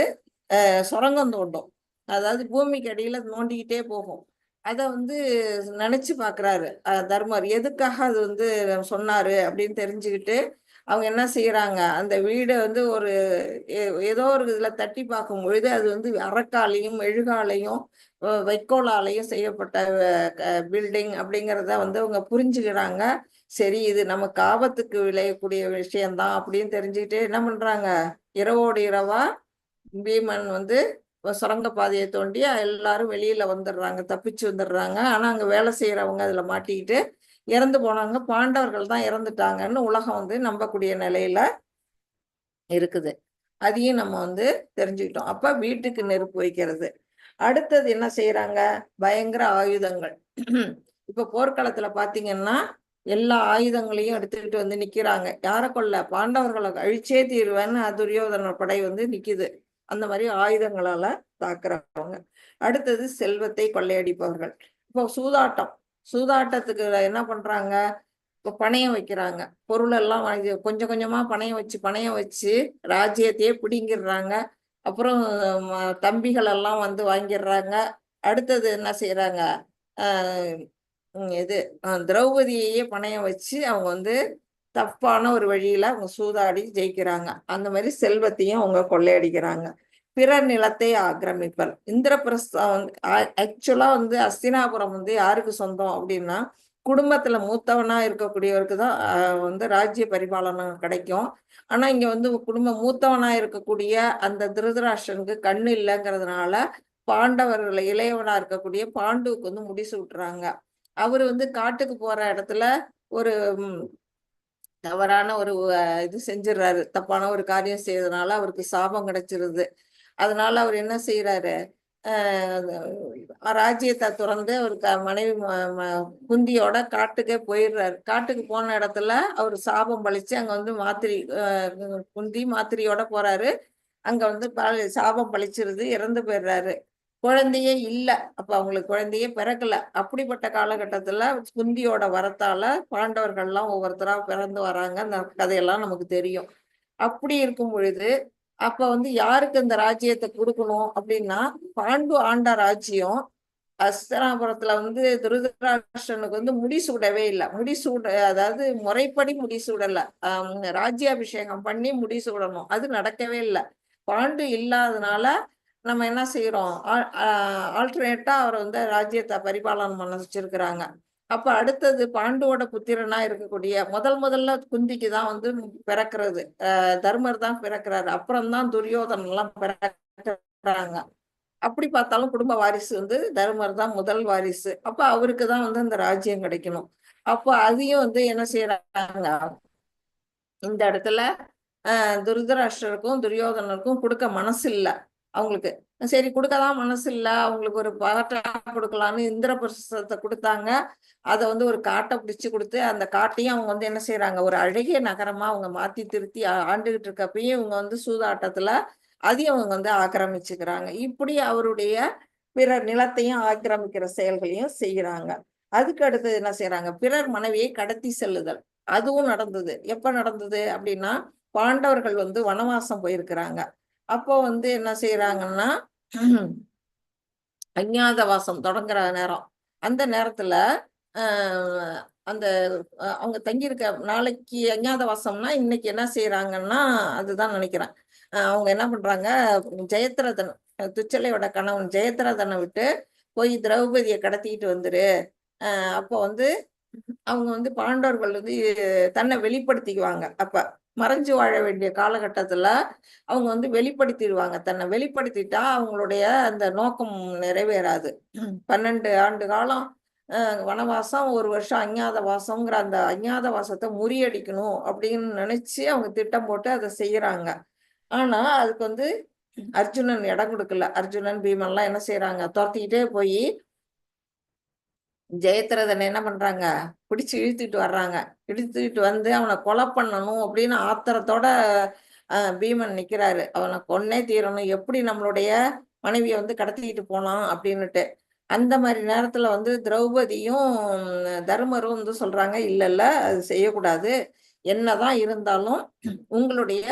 S1: சுரங்கம் தோண்டும், அதாவது பூமிக்கு அடியில நோண்டிக்கிட்டே போகும். அதை வந்து நினைச்சு பாக்குறாரு தர்மர். எதுக்காக அது வந்து சொன்னாரு அப்படின்னு தெரிஞ்சுக்கிட்டு அவங்க என்ன செய்யறாங்க, அந்த வீடை வந்து ஒரு ஏதோ ஒரு இதுல தட்டி பார்க்கும் பொழுது அது வந்து அரக்காலையும் மெழுகாலையும் வைக்கோலாலையும் செய்யப்பட்ட பில்டிங் அப்படிங்கிறத வந்து அவங்க புரிஞ்சுக்கிறாங்க. சரி, இது நமக்கு ஆபத்துக்கு விளையக்கூடிய விஷயம்தான் அப்படின்னு தெரிஞ்சுக்கிட்டு என்ன பண்றாங்க, இரவோடு இரவா பீமன் வந்து சுரங்க பாதையை தோண்டி எல்லாரும் வெளியில வந்துடுறாங்க, தப்பிச்சு வந்துடுறாங்க. ஆனா அங்க வேலை செய்யறவங்க அதுல மாட்டிக்கிட்டு இறந்து போனாங்க. பாண்டவர்கள் தான் இறந்துட்டாங்கன்னு உலகம் வந்து நம்பக்கூடிய நிலையில இருக்குது. அதையும் நம்ம வந்து தெரிஞ்சுக்கிட்டோம். அப்ப வீட்டுக்கு நெருப்பு வைக்கிறது. அடுத்தது என்ன செய்யறாங்க, பயங்கர ஆயுதங்கள். இப்ப போர்க்களத்துல பாத்தீங்கன்னா எல்லா ஆயுதங்களையும் எடுத்துக்கிட்டு வந்து நிக்கிறாங்க. யாரை கொல்ல, பாண்டவர்களை அழிச்சே தீருவேன்னு துரியோதன படை வந்து நிக்குது. அந்த மாதிரி ஆயுதங்களால தாக்குறவங்க. அடுத்தது செல்வத்தை கொள்ளையடிப்பவர்கள். இப்போ சூதாட்டம், சூதாட்டத்துக்கு என்ன பண்றாங்க, இப்போ பணயம் வைக்கிறாங்க. பொருள் எல்லாம் வாங்கி கொஞ்சம் கொஞ்சமா பணயம் வச்சு பணயம் வச்சு ராஜ்யத்தையே பிடுங்கிடுறாங்க. அப்புறம் தம்பிகள் எல்லாம் வந்து வாங்கிடுறாங்க. அடுத்தது என்ன செய்யறாங்க, இது திரௌபதியையே பணயம் வச்சு அவங்க வந்து தப்பான ஒரு வழியில அவங்க சூதாடி ஜெயிக்கிறாங்க. அந்த மாதிரி செல்வத்தையும் அவங்க கொள்ளையடிக்கிறாங்க. பிறர் நிலத்தை ஆக்கிரமிப்பர். இந்திரபிரஸ்தம் வந்து ஆக்சுவலா வந்து அஸ்தினாபுரம் வந்து யாருக்கு சொந்தம் அப்படின்னா குடும்பத்துல மூத்தவனா இருக்கக்கூடியவருக்கு தான் வந்து ராஜ்ய பரிபாலனம் கிடைக்கும். ஆனா இங்க வந்து குடும்ப மூத்தவனா இருக்கக்கூடிய அந்த திருதராஷ்டிரனுக்கு கண்ணு இல்லைங்கிறதுனால பாண்டவர்களை இளையவனா இருக்கக்கூடிய பாண்டுவுக்கு வந்து முடிசு விட்டுறாங்க. அவரு வந்து காட்டுக்கு போற இடத்துல ஒரு தவறான ஒரு இது செஞ்சிடறாரு. தப்பான ஒரு காரியம் செய்யறதுனால அவருக்கு சாபம் கிடைச்சிருது. அதனால அவர் என்ன செய்யறாரு, ராஜ்யத்தை துறந்து அவர் மனைவி குந்தியோட காட்டுக்கே போயிடுறாரு. காட்டுக்கு போன இடத்துல அவர் சாபம் பழிச்சு அங்க வந்து மாத்திரி குந்தி மாத்திரியோட போறாரு. அங்க வந்து சாபம் பழிச்சிருது, இறந்து போயிடுறாரு. குழந்தையே இல்லை, அப்ப அவங்களுக்கு குழந்தையே பிறக்கல. அப்படிப்பட்ட காலகட்டத்துல குந்தியோட வரத்தால பாண்டவர்கள்லாம் ஒவ்வொருத்தரா பிறந்து வராங்க. அந்த கதையெல்லாம் நமக்கு தெரியும். அப்படி இருக்கும் பொழுது அப்ப வந்து யாருக்கு இந்த ராஜ்யத்தை கொடுக்கணும் அப்படின்னா பாண்டு ஆண்ட ராஜ்யம் அஸ்தினாபுரத்துல வந்து திருதராஷ்டிரனுக்கு வந்து முடிசூடவே இல்லை. முடிசூட, அதாவது முறைப்படி முடிசூடல, ராஜ்யாபிஷேகம் பண்ணி முடிசூடணும், அது நடக்கவே இல்லை. பாண்டு இல்லாதனால நம்ம என்ன செய்யறோம், ஆல்டர்னேட்டா அவர் வந்து ராஜ்யத்தை பரிபாலனம் பண்ண வச்சிருக்கிறாங்க. அப்ப அடுத்தது பாண்டுவோட புத்திரனா இருக்கக்கூடிய முதல்ல குந்திக்கு தான் வந்து பிறக்கிறது, தர்மர் தான் பிறக்கிறாரு. அப்புறம்தான் துரியோதனன் எல்லாம் பிறக்கிறாங்க. அப்படி பார்த்தாலும் குடும்ப வாரிசு வந்து தர்மர் தான் முதல் வாரிசு. அப்ப அவருக்கு தான் வந்து அந்த ராஜ்யம் கிடைக்கணும். அப்போ அதையும் வந்து என்ன செய்யறாங்க இந்த இடத்துல திருதராஷ்டிரருக்கும் துரியோதனருக்கும் கொடுக்க மனசு இல்லை அவங்களுக்கு. சரி, கொடுக்கதான் மனசு இல்லை, அவங்களுக்கு ஒரு பாட்டா கொடுக்கலான்னு இந்திரபிரஸ்தத்தை கொடுத்தாங்க. அதை வந்து ஒரு காட்டை பிடிச்சு கொடுத்து அந்த காட்டையும் அவங்க வந்து என்ன செய்யறாங்க, ஒரு அழகிய நகரமா அவங்க மாத்தி திருத்தி ஆண்டுகிட்டு இருக்கப்பயும் இவங்க வந்து சூதாட்டத்துல அதையும் அவங்க வந்து ஆக்கிரமிச்சுக்கிறாங்க. இப்படி அவருடைய பிறர் நிலத்தையும் ஆக்கிரமிக்கிற செயல்களையும் செய்யறாங்க. அதுக்கு அடுத்தது என்ன செய்யறாங்க, பிறர் மனைவியை கடத்தி செல்லுதல். அதுவும் நடந்தது. எப்ப நடந்தது அப்படின்னா பாண்டவர்கள் வந்து வனவாசம் போயிருக்கிறாங்க. அப்போ வந்து என்ன செய்யறாங்கன்னா அஞ்ஞாதவாசம் தொடங்குற நேரம், அந்த நேரத்துல அந்த அவங்க தங்கியிருக்க நாளைக்கு அஞ்ஞாதவாசம்னா இன்னைக்கு என்ன செய்யறாங்கன்னா அதுதான் நினைக்கிறேன். அவங்க என்ன பண்றாங்க, ஜெயத்ரதன் துச்சலையோட கணவன் ஜெயத்ரதனை விட்டு போய் திரௌபதியை கடத்திக்கிட்டு வந்துரு. அப்போ வந்து அவங்க வந்து பாண்டவர்கள் வந்து தன்னை வெளிப்படுத்திக்குவாங்க. அப்ப மறைஞ்சு வாழ வேண்டிய காலகட்டத்துல அவங்க வந்து வெளிப்படுத்திடுவாங்க. தன்னை வெளிப்படுத்திட்டா அவங்களுடைய அந்த நோக்கம் நிறைவேறாது. 12 ஆண்டு காலம் வனவாசம், 1 வருஷம் அஞ்ஞாத வாசம்ங்கிற அந்த அஞ்ஞாத வாசத்தை முறியடிக்கணும் அப்படின்னு நினைச்சு அவங்க திட்டம் போட்டு அதை செய்யறாங்க. ஆனா அதுக்கு வந்து அர்ஜுனன் இடம் கொடுக்கல. அர்ஜுனன் பீமன்லாம் என்ன செய்யறாங்க, துரத்திக்கிட்டே போய் ஜெயத்ரதனை என்ன பண்றாங்க, பிடிச்சு இழுத்துட்டு வர்றாங்க. இழுத்துட்டு வந்து அவனை கொலை பண்ணணும் அப்படின்னு ஆத்திரத்தோட பீமன் நிக்கிறாரு. அவனை கொன்னே தீரணும், எப்படி நம்மளுடைய மனைவியை வந்து கடத்திக்கிட்டு போனான் அப்படின்னுட்டு. அந்த மாதிரி நேரத்துல வந்து திரௌபதியும் தருமரும் வந்து சொல்றாங்க, இல்ல இல்ல அது செய்யக்கூடாது, என்னதான் இருந்தாலும் உங்களுடைய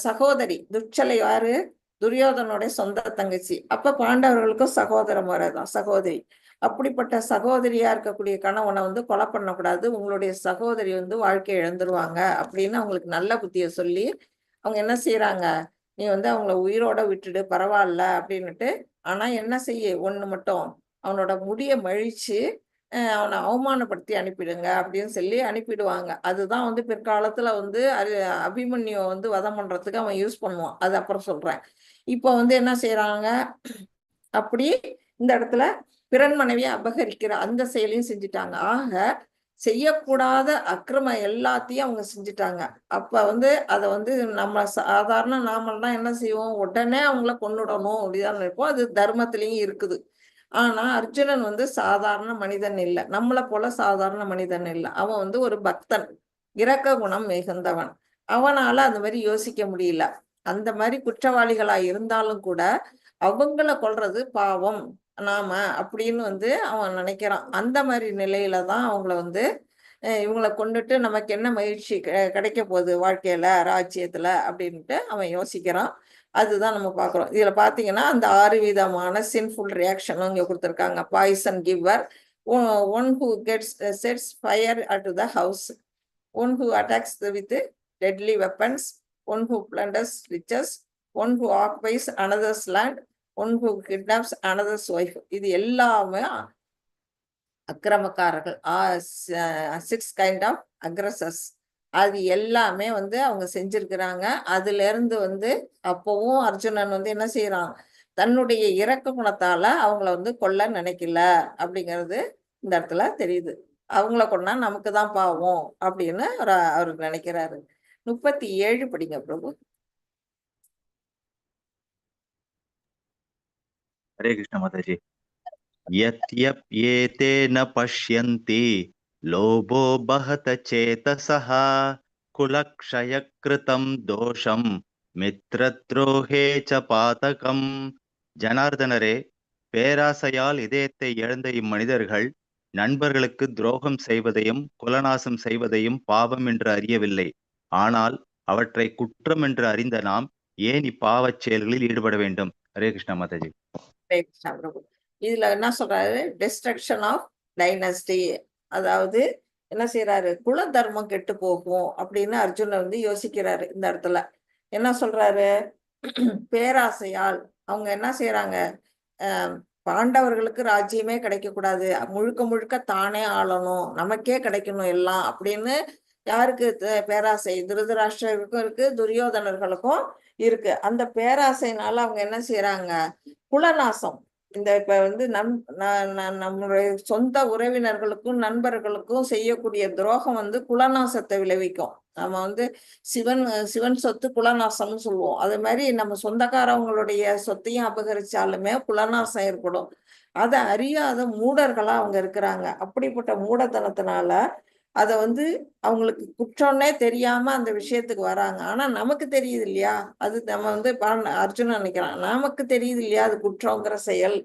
S1: சகோதரி துச்சலை யாரு, துரியோதனுடைய சொந்த தங்கச்சி. அப்ப பாண்டவர்களுக்கும் சகோதர முறைதான் சகோதரி. அப்படிப்பட்ட சகோதரியா இருக்கக்கூடிய கணவனை வந்து கொலை பண்ணக்கூடாது, உங்களுடைய சகோதரி வந்து வாழ்க்கை இழந்துருவாங்க அப்படின்னு அவங்களுக்கு நல்ல புத்திய சொல்லி அவங்க என்ன செய்யறாங்க, நீ வந்து அவங்கள உயிரோட விட்டுடு பரவாயில்ல அப்படின்னுட்டு. ஆனா என்ன செய்ய, ஒண்ணு மட்டும் அவனோட முடிய மழிச்சு அவனை அவமானப்படுத்தி அனுப்பிடுங்க அப்படின்னு சொல்லி அனுப்பிடுவாங்க. அதுதான் வந்து பிற்காலத்துல வந்து அபிமன்யுவை வந்து வதம் பண்றதுக்கு அவன் யூஸ் பண்ணுவான். அது அப்புறம் சொல்றேன். இப்போ வந்து என்ன செய்யறாங்க, அப்படி இந்த இடத்துல பிறன் மனைவியை அபகரிக்கிற அந்த செயலையும் செஞ்சுட்டாங்க. ஆக செய்யக்கூடாத அக்கிரம எல்லாத்தையும் அவங்க செஞ்சுட்டாங்க. அப்ப வந்து அதை வந்து நம்ம சாதாரண நாமெல்லாம் என்ன செய்வோம், உடனே அவங்கள கொன்னுடணும் அப்படிதான் இருப்போம். அது தர்மத்திலையும் இருக்குது. ஆனா அர்ஜுனன் வந்து சாதாரண மனிதன் இல்லை, நம்மளை போல சாதாரண மனிதன் இல்லை. அவன் வந்து ஒரு பக்தன், இரக்க குணம் மிகுந்தவன். அவனால அந்த மாதிரி யோசிக்க முடியல. அந்த மாதிரி குற்றவாளிகளா இருந்தாலும் கூட அவங்கள கொல்றது பாவம் நாம அப்படின்னு வந்து அவன் நினைக்கிறான். அந்த மாதிரி நிலையில தான் அவங்கள வந்து இவங்களை கொண்டுட்டு நமக்கு என்ன மகிழ்ச்சி கிடைக்க போகுது வாழ்க்கையில ராஜ்யத்துல அப்படின்ட்டு அவன் யோசிக்கிறான். அதுதான் நம்ம பாக்குறோம். இதுல பாத்தீங்கன்னா அந்த 6 விதமான சின்ஃபுல் ரியாக்ஷனும் இங்க கொடுத்துருக்காங்க. Poison giver, one who gets sets fire at the house, one who attacks with deadly weapons, one who plunders riches, one who occupies another's land, one who kidnaps another's wife. இது எல்லாமே அக்கிரமக்காரர்கள். 6 kind of அக்ரஸர்ஸ். அது எல்லாமே வந்து அவங்க செஞ்சிருக்கிறாங்க. அதுல இருந்து வந்து அப்பவும் அர்ஜுனன் வந்து என்ன செய்யறான், தன்னுடைய இரக்க குணத்தால அவங்கள வந்து கொல்ல நினைக்கல அப்படிங்கிறது இந்த இடத்துல தெரியுது. அவங்கள கொன்னா நமக்கு தான் பாவம் அப்படின்னு அவர் நினைக்கிறாரு. 37 படிங்க பிரபு.
S4: ஹரே கிருஷ்ண மாதாஜி. யத்யப்யேதே ந பஷ்யந்தி லோபோ பஹத சேதசஹ குலக்ஷயக்ருதம் தோஷம் மித்ரத்ரோஹே ச பாதகம். ஜனார்தனரே, பேராசையால் இதயத்தை இழந்த இம்மனிதர்கள் நண்பர்களுக்கு துரோகம் செய்வதையும் குலநாசம் செய்வதையும் பாவம் என்று அறியவில்லை. ஆனால் அவற்றை குற்றம் என்று அறிந்த நாம் ஏன் இப்பாவச் செயல்களில் ஈடுபட வேண்டும்? ஹரே கிருஷ்ணா மாதாஜி.
S1: ஹரே கிருஷ்ணா பிரபு. இதுல என்ன சொல்றாரு, டிஸ்ட்ரக்ஷன் ஆஃப் டைனஸ்டி. அதாவது என்ன செய்யறாரு, குல தர்மம் கெட்டு போகும் அப்படின்னு அர்ஜுனன் வந்து யோசிக்கிறாரு. இந்த இடத்துல என்ன சொல்றாரு, பேராசையால் அவங்க என்ன செய்யறாங்க, பாண்டவர்களுக்கு ராஜ்யமே கிடைக்க கூடாது, முழுக்க முழுக்க தானே ஆளணும், நமக்கே கிடைக்கணும் எல்லாம் அப்படின்னு யாருக்கு பேராசை, திருதராஷ்டிரருக்கும் இருக்கு, துரியோதனர்களுக்கும் இருக்கு. அந்த பேராசைனால அவங்க என்ன செய்யறாங்க, குலநாசம். இந்த இப்ப வந்து நம்மளுடைய சொந்த உறவினர்களுக்கும் நண்பர்களுக்கும் செய்யக்கூடிய துரோகம் வந்து குலநாசத்தை விளைவிக்கும். நம்ம வந்து சிவன் சிவன் சொத்து குலநாசம்னு சொல்லுவோம். அதே மாதிரி நம்ம சொந்தக்காரவங்களுடைய சொத்தையும் அபகரிச்சாலுமே குலநாசம் ஏற்படும். அதை அறியாத மூடர்களா அவங்க இருக்கிறாங்க. அப்படிப்பட்ட மூடத்தனத்தினால அதை வந்து அவங்களுக்கு குற்றம்னே தெரியாம அந்த விஷயத்துக்கு வராங்க. ஆனா நமக்கு தெரியுது இல்லையா, அது நம்ம வந்து அர்ஜுனன் நினைக்கிறான், நமக்கு தெரியுது இல்லையா அது குற்றங்கிற செயல்.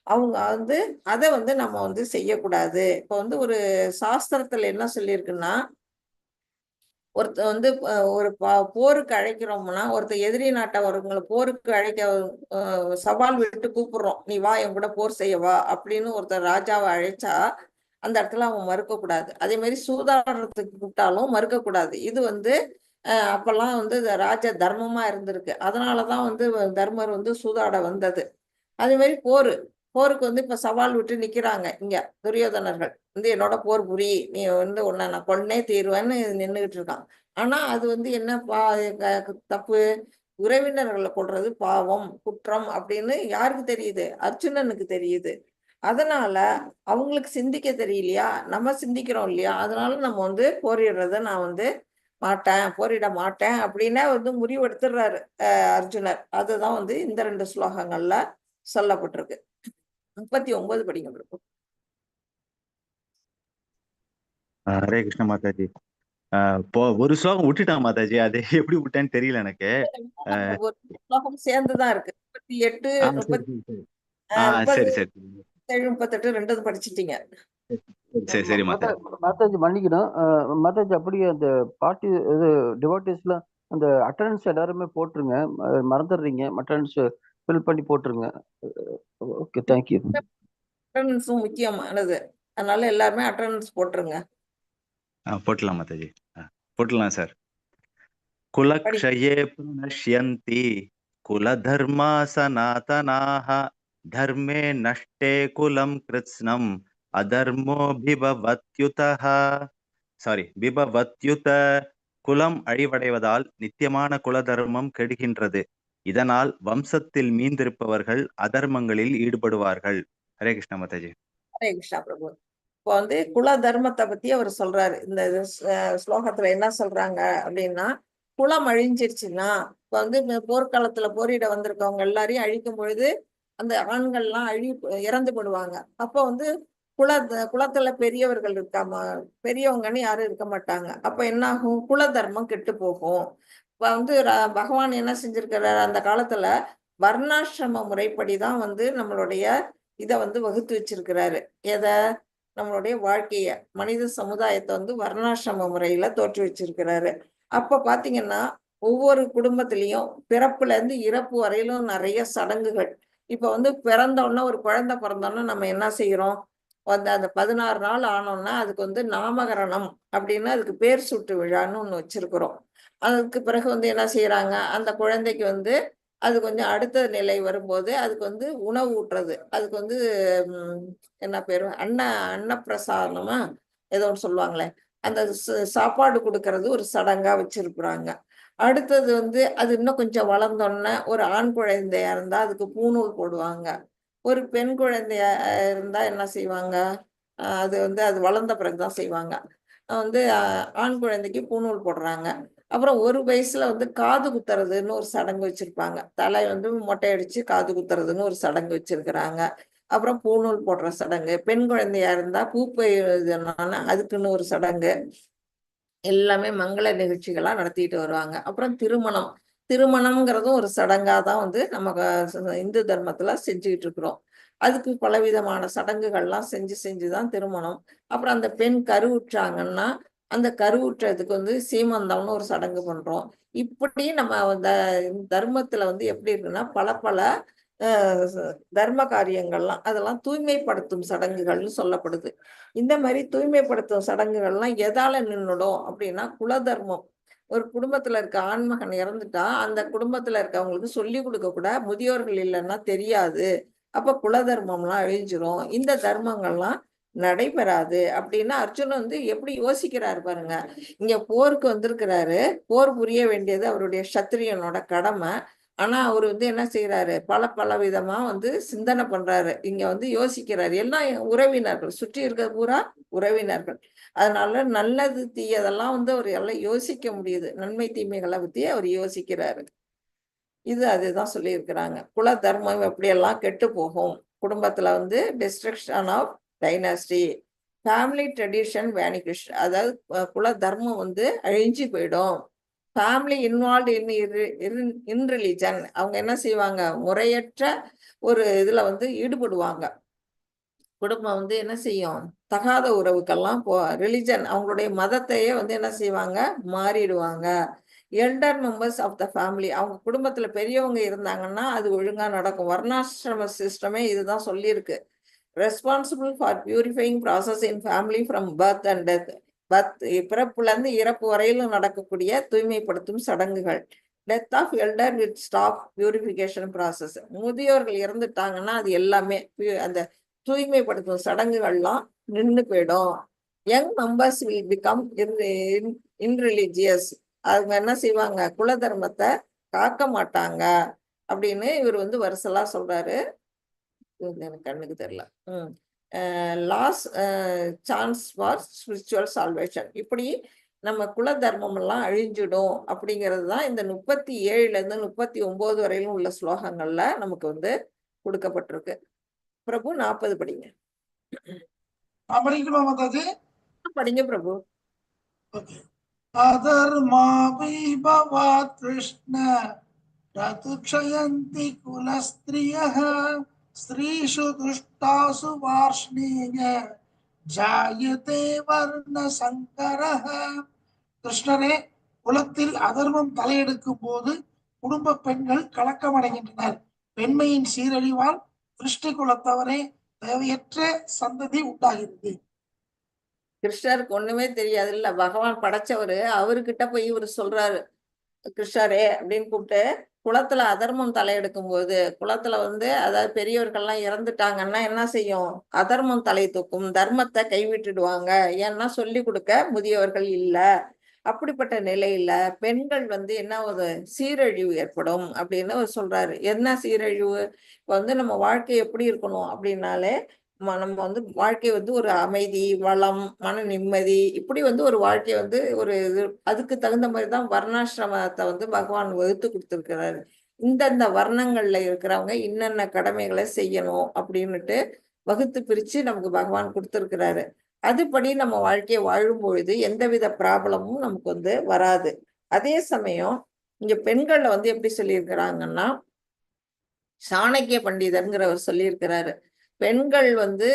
S1: அவங்க வந்து அதை வந்து நம்ம வந்து செய்யக்கூடாது. இப்ப வந்து ஒரு சாஸ்திரத்துல என்ன சொல்லியிருக்குன்னா, ஒருத்தர் வந்து ஒரு போருக்கு அழைக்கிறோம்னா, ஒருத்தர் எதிரி நாட்டவர்களை போருக்கு அழைக்க சவால் விட்டு கூப்பிடுறோம், நீ வா என் கூட போர் செய்ய வா அப்படின்னு ஒருத்தர் ராஜாவை அழைச்சா அந்த இடத்துல அவன் மறுக்க கூடாது. அதே மாதிரி சூதாடுறதுக்கு கூப்பிட்டாலும் மறுக்க கூடாது. இது வந்து அப்பெல்லாம் வந்து ராஜ தர்மமா இருந்திருக்கு. அதனாலதான் வந்து தர்மர் வந்து சூதாட வந்தது. அதே மாதிரி போருக்கு வந்து இப்ப சவால் விட்டு நிக்கிறாங்க இங்க துரியோதனர்கள் வந்து, என்னோட போர் புரி, நீ வந்து உன்னை நான் கொன்னே தீருவேன்னு நின்றுகிட்டு இருக்கான். ஆனா அது வந்து என்ன தப்பு, உறவினர்களை கொல்றது பாவம் குற்றம் அப்படின்னு யாருக்கு தெரியுது, அர்ஜுனனுக்கு தெரியுது. அதனால அவங்களுக்கு சிந்திக்க தெரியலையா, நம்ம சிந்திக்கிறோம் இல்லையா, அதனால நம்ம வந்து போரிடுறத நான் வந்து மாட்டேன், போரிட மாட்டேன் அப்படின்னா வந்து முடிவெடுத்துடுறாரு அர்ஜுனர். அதுதான் வந்து இந்த 2 ஸ்லோகங்கள்ல சொல்லப்பட்டிருக்கு. 39 படிங்க பிரபு.
S4: ஹரே கிருஷ்ண மாதாஜி. இப்போ ஒரு ஸ்லோகம் விட்டுட்டேன் மாதாஜி. அது எப்படி விட்டேன்னு தெரியல எனக்கு.
S1: ஒரு ஸ்லோகம் சேர்ந்துதான் இருக்கு. 38,
S4: ஆ, சரி.
S1: 30,
S4: சரி சரி ஆ சரி சரி
S1: 37, 38 ரெண்டும் படிச்சிட்டீங்க.
S4: சரி சரி மாதாஜி.
S3: மாதாஜி, மன்னிக்கணும். மாதாஜி, அப்படியே அந்த பார்ட்டி இது டிவோட்டிஸ்லாம் அந்த அட்டண்டன்ஸ் எல்லாருமே போட்டுருங்க. மறந்துடுறீங்க. அட்டண்டன்ஸ் ஃபில் பண்ணி போட்டுருங்க. Okay, thank you.
S1: அட்டண்டன்ஸும் முக்கியமானது. அதனால எல்லாருமே அட்டண்டன்ஸ் போட்டுருங்க.
S4: போட்டலாம் மாதாஜி. போட்டலாம் சார். कुलक्षये प्रणश्यन्ति कुलधर्मा सनातनाः, धर्मे नष्टे कुलं कृत्स्नम् अधर्मो बिभवत्युतः, சாரி, बिभवत्युत. குலம் அழிவடைவதால் நித்தியமான குலதர்மம் கெடுகின்றது. இதனால் வம்சத்தில் மீந்திருப்பவர்கள் அதர்மங்களில் ஈடுபடுவார்கள். ஹரே கிருஷ்ணா மாதாஜி.
S1: ஹரே கிருஷ்ணா பிரபு. இப்போ வந்து குல தர்மத்தை பத்தி அவர் சொல்றாரு. இந்த இது ஸ்லோகத்துல என்ன சொல்றாங்க அப்படின்னா, குலம் அழிஞ்சிருச்சுன்னா, இப்ப வந்து இந்த போர்க்காலத்துல போரிட வந்திருக்கவங்க எல்லாரையும் அழிக்கும் பொழுது அந்த ஆண்கள்லாம் இறந்து போடுவாங்க. அப்போ வந்து குலத்துல பெரியவர்கள் இருக்காம, பெரியவங்கன்னு யாரும் இருக்க மாட்டாங்க. அப்ப என்ன ஆகும்? குல தர்மம் கெட்டு போகும். இப்ப வந்து பகவான் என்ன செஞ்சிருக்கிறாரு? அந்த காலத்துல வர்ணாசிரம முறைப்படிதான் வந்து நம்மளுடைய இத வந்து வகுத்து வச்சிருக்கிறாரு. எதை? நம்மளுடைய வாழ்க்கைய, மனித சமுதாயத்தை வந்து வர்ணாசிரம முறையில தோற்றி வச்சிருக்கிறாரு. அப்ப பாத்தீங்கன்னா ஒவ்வொரு குடும்பத்திலையும் பிறப்புல இருந்து இறப்பு வரையிலும் நிறைய சடங்குகள். இப்ப வந்து பிறந்தோடனே, ஒரு குழந்தை பிறந்தோடனே நம்ம என்ன செய்யறோம்? வந்து அந்த 16 நாள் ஆனோம்னா அதுக்கு வந்து நாமகரணம் அப்படின்னு அதுக்கு பேர் சூட்டு விழான்னு ஒண்ணு வச்சிருக்கிறோம். அதுக்கு பிறகு வந்து என்ன செய்யறாங்க? அந்த குழந்தைக்கு வந்து அது கொஞ்சம் அடுத்த நிலை வரும்போது அதுக்கு வந்து உணவு ஊட்டுறது. அதுக்கு வந்து என்ன பேரு, அன்னப்பிரசாதமா ஏதோ ஒன்று சொல்லுவாங்களே, அந்த சாப்பாடு கொடுக்கறது ஒரு சடங்கா வச்சிருக்கிறாங்க. அடுத்தது வந்து அது இன்னும் கொஞ்சம் வளர்ந்தோடனே ஒரு ஆண் குழந்தையா இருந்தா அதுக்கு பூணூல் போடுவாங்க. ஒரு பெண் குழந்தையா இருந்தா என்ன செய்வாங்க? அது வந்து அது வளர்ந்த பிறகுதான் செய்வாங்க. வந்து ஆண் குழந்தைக்கு பூணூல் போடுறாங்க. அப்புறம் ஒரு வயசுல வந்து காது குத்துறதுன்னு ஒரு சடங்கு வச்சிருப்பாங்க. தலை வந்து மொட்டை அடிச்சு காது குத்துறதுன்னு ஒரு சடங்கு வச்சிருக்கிறாங்க. அப்புறம் பூணூல் போடுற சடங்கு, பெண் குழந்தையா இருந்தா பூப்பை அதுக்குன்னு ஒரு சடங்கு, எல்லாமே மங்கள நிகழ்ச்சிகளா நடத்திட்டு வருவாங்க. அப்புறம் திருமணம், திருமணம்ங்கிறதும் ஒரு சடங்கா தான் வந்து நம்ம இந்து தர்மத்துல செஞ்சுக்கிட்டு இருக்கிறோம். அதுக்கு பலவிதமான சடங்குகள்லாம் செஞ்சு செஞ்சுதான் திருமணம். அப்புறம் அந்த பெண் கருவுற்றாங்கன்னா அந்த கருவுற்றதுக்கு வந்து சீமந்தம்னு ஒரு சடங்கு பண்றோம். இப்படி நம்ம அந்த தர்மத்துல வந்து எப்படி இருக்குன்னா பல பல தர்ம காரியங்கள்லாம் அதெல்லாம் தூய்மைப்படுத்தும் சடங்குகள்னு சொல்லப்படுது. இந்த மாதிரி தூய்மைப்படுத்தும் சடங்குகள்லாம் எதால நின்னுடும் அப்படின்னா குலதர்மம். ஒரு குடும்பத்துல இருக்க ஆண்மகன் இறந்துட்டா அந்த குடும்பத்துல இருக்கவங்களுக்கு சொல்லி கொடுக்க கூட முதியோர்கள் இல்லைன்னா தெரியாது. அப்ப குலதர்மம்லாம் அழிஞ்சிரும், இந்த தர்மங்கள்லாம் நடைபெறாது அப்படின்னு அர்ஜுனன் வந்து எப்படி யோசிக்கிறாரு பாருங்க. இங்க போருக்கு வந்திருக்கிறாரு, போர் புரிய வேண்டியது அவருடைய சத்திரியனோட கடமை. ஆனா அவர் வந்து என்ன செய்யறாரு? பல பல விதமா வந்து சிந்தனை பண்றாரு. இங்க வந்து யோசிக்கிறாரு. எல்லாம் உறவினர்கள், சுற்றி இருக்கிற பூரா உறவினர்கள். அதனால நல்லது தீயதெல்லாம் வந்து அவர் எல்லாம் யோசிக்க முடியுது. நன்மை தீமைகளை பத்தி அவர் யோசிக்கிறாரு. இது அதுதான் சொல்லியிருக்கிறாங்க. குல தர்மம் எப்படியெல்லாம் கெட்டு போகும் குடும்பத்துல வந்து, destruction of dynasty, family tradition vanish, அதாவது குல தர்மம் வந்து அழிஞ்சு போயிடும். ஃபேமிலி இன்வால்வ் இன் ரிலீஜன், அவங்க என்ன செய்வாங்க? முறையற்ற ஒரு இதுல வந்து ஈடுபடுவாங்க. குடும்பம் வந்து என்ன செய்யும்? தகாத உறவுக்கெல்லாம் போ, ரிலிஜன் அவங்களுடைய மதத்தையே வந்து என்ன செய்வாங்க? மாறிடுவாங்க. Elder members of the family, அவங்க குடும்பத்துல பெரியவங்க இருந்தாங்கன்னா அது ஒழுங்கா நடக்கும். வர்ணாசிரம சிஸ்டமே இதுதான் சொல்லியிருக்கு. Responsible for purifying process in family from birth and death, birth பிறப்புல இருந்து இறப்பு வரையிலும் நடக்கக்கூடிய தூய்மைப்படுத்தும் சடங்குகள். Death of elder will stop purification process. முதியோர்கள் இறந்துட்டாங்கன்னா அது எல்லாமே அந்த தூய்மைப்படுத்தும் சடங்குகள்லாம் நின்று போயிடும். Young members will become irreligious. அவங்க என்ன செய்வாங்க? குல தர்மத்தை காக்க மாட்டாங்க அப்படின்னு இவர் வந்து வருசலா சொல்றாரு. இது எனக்கு கண்ணுக்கு தெரியல. Lose chance for spiritual salvation. இப்படி நம்ம குல தர்மம் எல்லாம் அழிஞ்சிடும் அப்படிங்கிறது தான் இந்த 37ல இருந்து 39 வரையிலும் உள்ள ஸ்லோகங்கள்ல நமக்கு வந்து கொடுக்கப்பட்டிருக்கு. பிரபு, 40 படிங்க.
S6: நான் படிக்கட்டுமா மாதாஜி?
S1: படிங்க பிரபு.
S6: ஓகே. அதர்மாவிபவாத் கிருஷ்ண ரதுக்ஷயந்தி குலஸ்திரியः ஸ்திரீஷு துஷ்டாசு வார்ஷ்ணேய ஜாயதே வர்ண சங்கரஹ. கிருஷ்ணரே, குலத்தில் அதர்மம் தலையெடுக்கும் போது குடும்ப பெண்கள் கலக்கமடைகின்றனர். பெண்மையின் சீரழிவால் திருஷ்டி குலத்தவரே தேவையற்ற சந்ததி உண்டாகிறது.
S1: கிருஷ்ணருக்கு ஒண்ணுமே தெரியாது இல்ல, பகவான் படைச்சவரு, அவர்கிட்ட போய் இவரு சொல்றாரு, கிருஷ்ணரே அப்படின்னு கூப்பிட்டு, குளத்துல அதர்மம் தலையெடுக்கும் போது, குளத்துல வந்து அதாவது பெரியவர்கள்லாம் இறந்துட்டாங்கன்னா என்ன செய்யும்? அதர்மம் தலை தூக்கும், தர்மத்தை கைவிட்டுடுவாங்க. ஏன்னா சொல்லி கொடுக்க முதியவர்கள் இல்ல. அப்படிப்பட்ட நிலையில பெண்கள் வந்து என்ன ஒரு சீரழிவு ஏற்படும் அப்படின்னு அவர் சொல்றாரு. என்ன சீரழிவு? இப்ப வந்து நம்ம வாழ்க்கை எப்படி இருக்கணும் அப்படின்னாலே, நம்ம வந்து வாழ்க்கை வந்து ஒரு அமைதி, வளம், மன நிம்மதி, இப்படி வந்து ஒரு வாழ்க்கை வந்து ஒரு இது, அதுக்கு தகுந்த மாதிரி தான் வர்ணாசிரமத்தை வந்து பகவான் வகுத்து கொடுத்துருக்கிறாரு. இந்தந்த வர்ணங்கள்ல இருக்கிறவங்க இன்னென்ன கடமைகளை செய்யணும் அப்படின்னுட்டு வகுத்து பிரிச்சு நமக்கு பகவான் கொடுத்துருக்கிறாரு. அதுபடி நம்ம வாழ்க்கையை வாழும் பொழுது எந்தவித ப்ராப்ளமும் நமக்கு வந்து வராது. அதே சமயம் இங்க பெண்களை வந்து எப்படி சொல்லியிருக்கிறாங்கன்னா, சாணக்கிய பண்டிதர்ங்கிறவர் சொல்லியிருக்கிறாரு, பெண்கள் வந்து